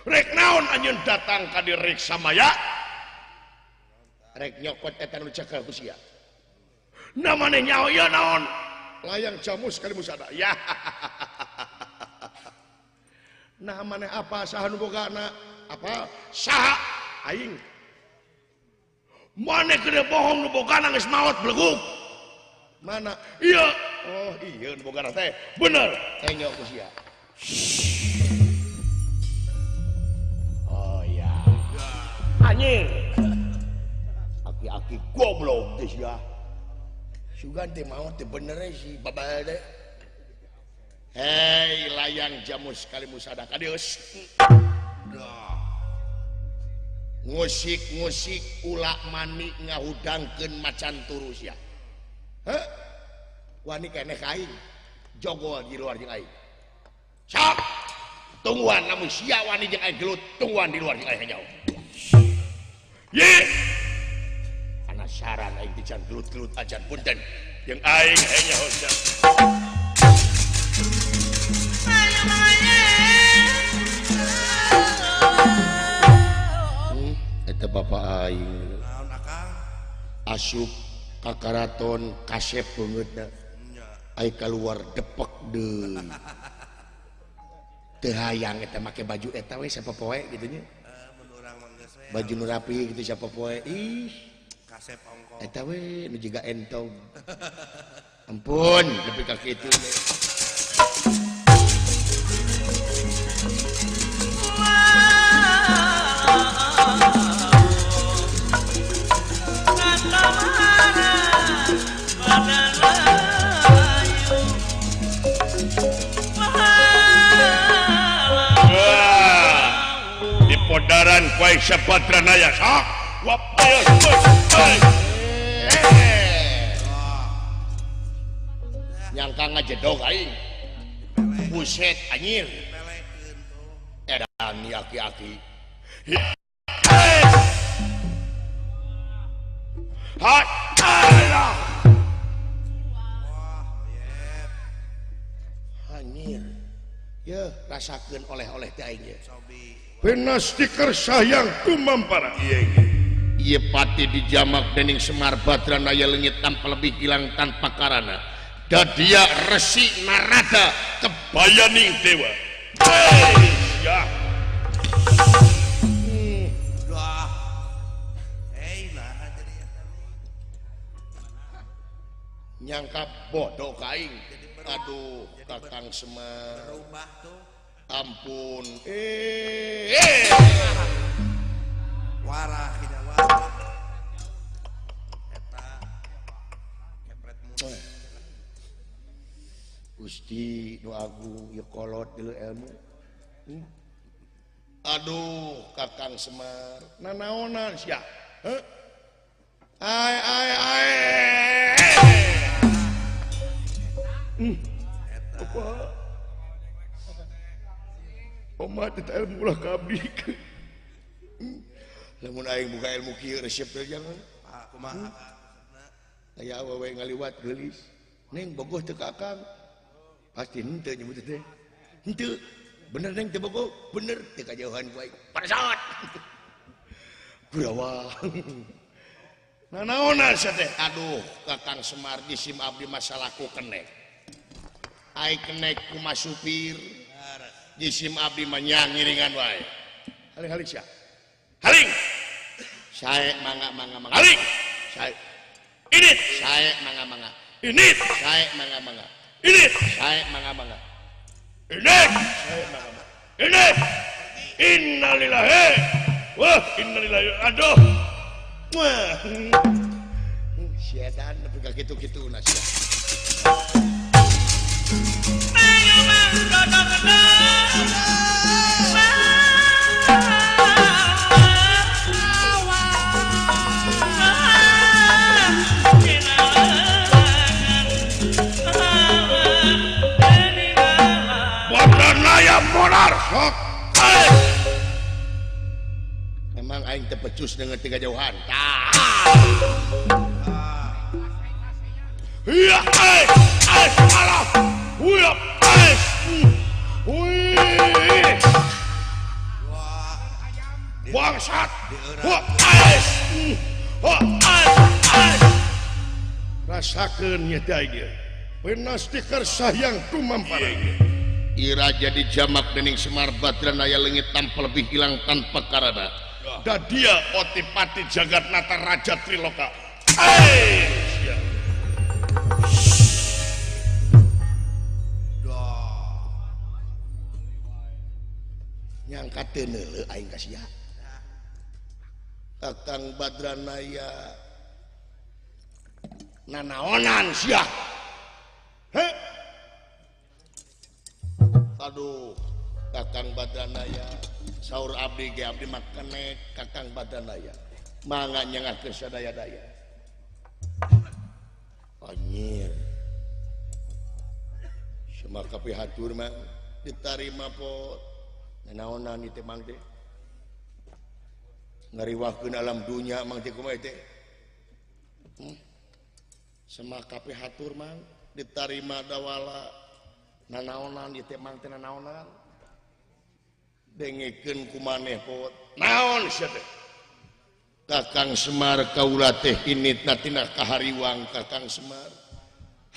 [SPEAKER 1] Rek naon anjeun datang ka di Riksamaya? Rek nyokot eta nu cekel ku sia. Namane nyaho ieu naon? Layang Jamus Kalimusada. Ya. Nah maneh apa saha nu bogana? Apa? Saha aing. Maneh gede bohong nu bogana geus maot belegug. Mana? Iya. Oh iya nu bogana teh. Bener. Tengok ku sia. Oh ya. Anjing. Aki-aki goblok teh sia. Sugan teh maot teh bener si babal teh. Hei layang Jamus Kalimusada kadius. Ngusik-ngusik ulak mani ngahudangkeun macan turu sia. Heh? Wani keneh ka aing. Jogol di luar jeung aing. Sok. Tungguan lamun sia wani jeung aing gelut, tungguan di luar jeung aing jauh. Ye. Penasaran aing teh can gelut-gelut acan punten jeung aing nyaho sia. Eta bapak aing.
[SPEAKER 2] Naon akang?
[SPEAKER 1] Asup ka karaton kasep beungeutna. Ai kaluar depek deui. Teu hayang eta make baju eta we sapopoe kitu nya.
[SPEAKER 2] Mun urang mah geus we.
[SPEAKER 1] Baju nu rapi kitu sapopoe. Ih,
[SPEAKER 2] kasep ongko.
[SPEAKER 1] Eta we nu jiga entog. Ampun, nepi ka kitu. Dijajaran ku Aisyah Badranaya sok wap ayo nyangka ngajedog aing buset anjir edan aki-aki anjir ya rasakeun oleh-oleh teh aing
[SPEAKER 4] Pinastiker sayang tumampara
[SPEAKER 1] ieu pati dijamak dening Semar Badranaya leungit tanpa lebih hilang tanpa karana dadia Resi Narada
[SPEAKER 4] kebayaning dewa. Ya.
[SPEAKER 1] Nyangka bodoh kaing. Aduh, Kakang Semar. Ampun.
[SPEAKER 2] Warah tidak warah. Eta kepret mulut.
[SPEAKER 1] Gusti nu agung ieu kolot deuleu ilmu. Aduh, Kakang Semar.
[SPEAKER 4] Nanaonan sia? Heuh. Ai ai ai. Apa? Omat eta ilmu ulah ka abdi.
[SPEAKER 1] Lamun aing buka ilmu kieu resep teh jangan.
[SPEAKER 2] Ah, kumaha?
[SPEAKER 1] Aya awewe ngaliwat geulis. Neng bogoh teu ka Akang. Pasti henteu nyebut teh. Henteu. Bener neng teu bogoh, bener teu kajauhan ku aing. Parasot. Gurawa.
[SPEAKER 4] Nanaonan sia teh?
[SPEAKER 1] Aduh, Kakang Semar disim abdi masalahku kenek. Ai kenek ku supir. Jisim abdi mah ngiringan wae.
[SPEAKER 4] Haling-haling sia. Haling.
[SPEAKER 1] Sae mangga mangga mangga.
[SPEAKER 4] Haling.
[SPEAKER 1] Sae.
[SPEAKER 4] Init.
[SPEAKER 1] Sae mangga mangga.
[SPEAKER 4] Init.
[SPEAKER 1] Sae mangga mangga.
[SPEAKER 4] Init.
[SPEAKER 1] Sae mangga mangga.
[SPEAKER 4] Init.
[SPEAKER 1] Sae mangga mangga.
[SPEAKER 4] Init. Innalillahi. Wah, innalillahi. Aduh.
[SPEAKER 1] Wah. Siedan nepi ka kitu-kituna sia.
[SPEAKER 4] Badranaya monar sok.
[SPEAKER 1] Memang aing teu pecus dengan tiga jauhan. Tah.
[SPEAKER 4] Iya, ai, ai, alah. Wih, ai. Wih. Bangsat. Wah, ai. Wah, ai, ai. Rasakeun nya teh aing. Pinastiker sayang tumampara.
[SPEAKER 1] Ira jadi jamak dening Semar Badranaya leungit tanpa lebih hilang tanpa karana.
[SPEAKER 4] Dadia otipati jagatnata raja Triloka.
[SPEAKER 1] Nyangka teu neuleuh aing ka sia. Kakang Badranaya nanaonan sia.
[SPEAKER 4] Heh.
[SPEAKER 1] Aduh, Kakang Badranaya saur abdi ge abdi mah kenek Kakang Badranaya. Mangga nyengakeun sadaya-daya. Anjir. Semar kapihatur mah ditarima pot. Nanaonan ieu teh mang teh. Ngariwahkeun alam dunya mang teh kumaha teh. Semar kapihatur mang ditarima dawala. Nanaonan ieu teh mang teh nanaonan. Dengekeun ku maneh pot.
[SPEAKER 4] Naon sia teh?
[SPEAKER 1] Kakang Semar kaula teh initna tina kahariwang Kakang Semar.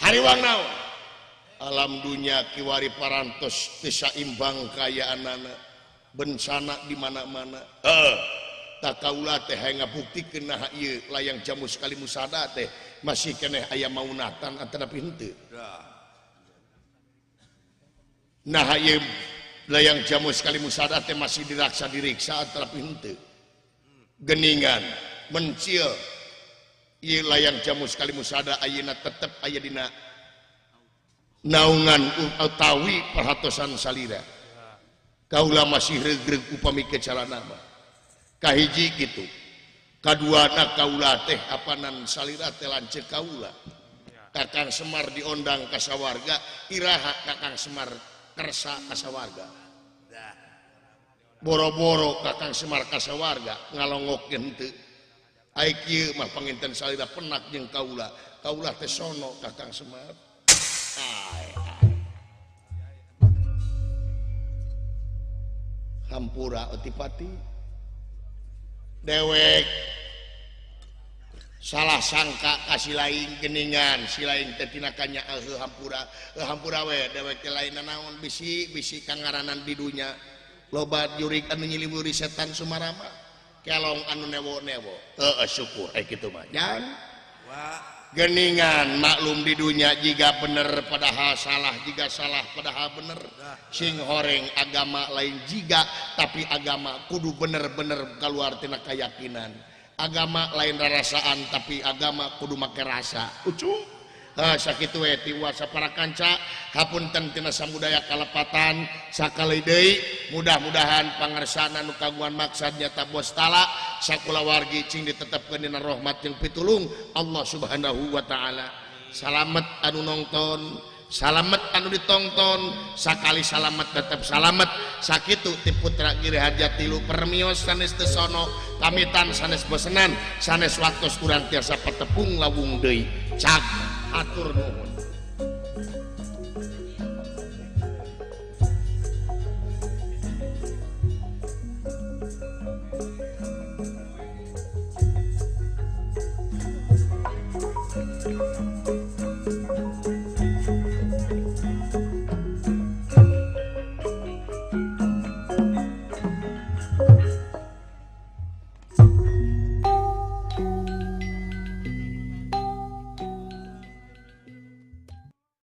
[SPEAKER 1] Hariwang naon? Alam dunya kiwari parantos teu saimbang kaayaanana. Bencana di mana-mana. Tak kaula teh hayang ngabuktikeun naha ieu layang jamu sekali musada teh masih keneh aya maunatan atanapi henteu. Naha ieu layang jamu sekali musada teh masih diraksa diriksa atanapi henteu. Geningan mencil ieu layang jamu sekali musada ayeuna tetep aya dina naungan utawi perhatosan salira. Kaula masih regreg upami ke calana mah. Kahiji kitu. Kaduana kaula teh apanan salira teh lanceuk kaula. Kakang Semar diondang ka sawarga, iraha Kakang Semar kersa ka sawarga. Boro-boro Kakang Semar ka sawarga ngalongok henteu. Ai kieu mah panginten salira penak jeung kaula. Kaula teh sono Kakang Semar. Ai, ai. Hampura otipati. Dewek salah sangka kasih lain geningan si lain teh tina kanya hampura hampura we dewek teh lain nanaon bisi bisi kangaranan di dunya loba jurig anu nyiliwuri setan sumarama kelong anu newo-newo heeh syukur eh kitu mah jan geningan maklum di dunya jika bener padahal salah jika salah padahal bener sing horeng agama lain jiga tapi agama kudu bener-bener keluar tina keyakinan agama lain rarasaan tapi agama kudu make rasa ucu sakitu we tiwasa para kanca hapunten tina samudaya kalepatan sakali deui mudah-mudahan pangersana nu kagungan maksad nyata bostala sakulawargi cing ditetepkeun dina rahmat jeung pitulung Allah Subhanahu wa taala. Salamet anu nongton, salamet anu ditongton, sakali salamet tetep salamet. Sakitu ti putra Giri Harja tilu permios sanes teu sono pamitan sanes bosenan sanes waktos kurang tiasa patepung lawung deui. Cag atur nuhun.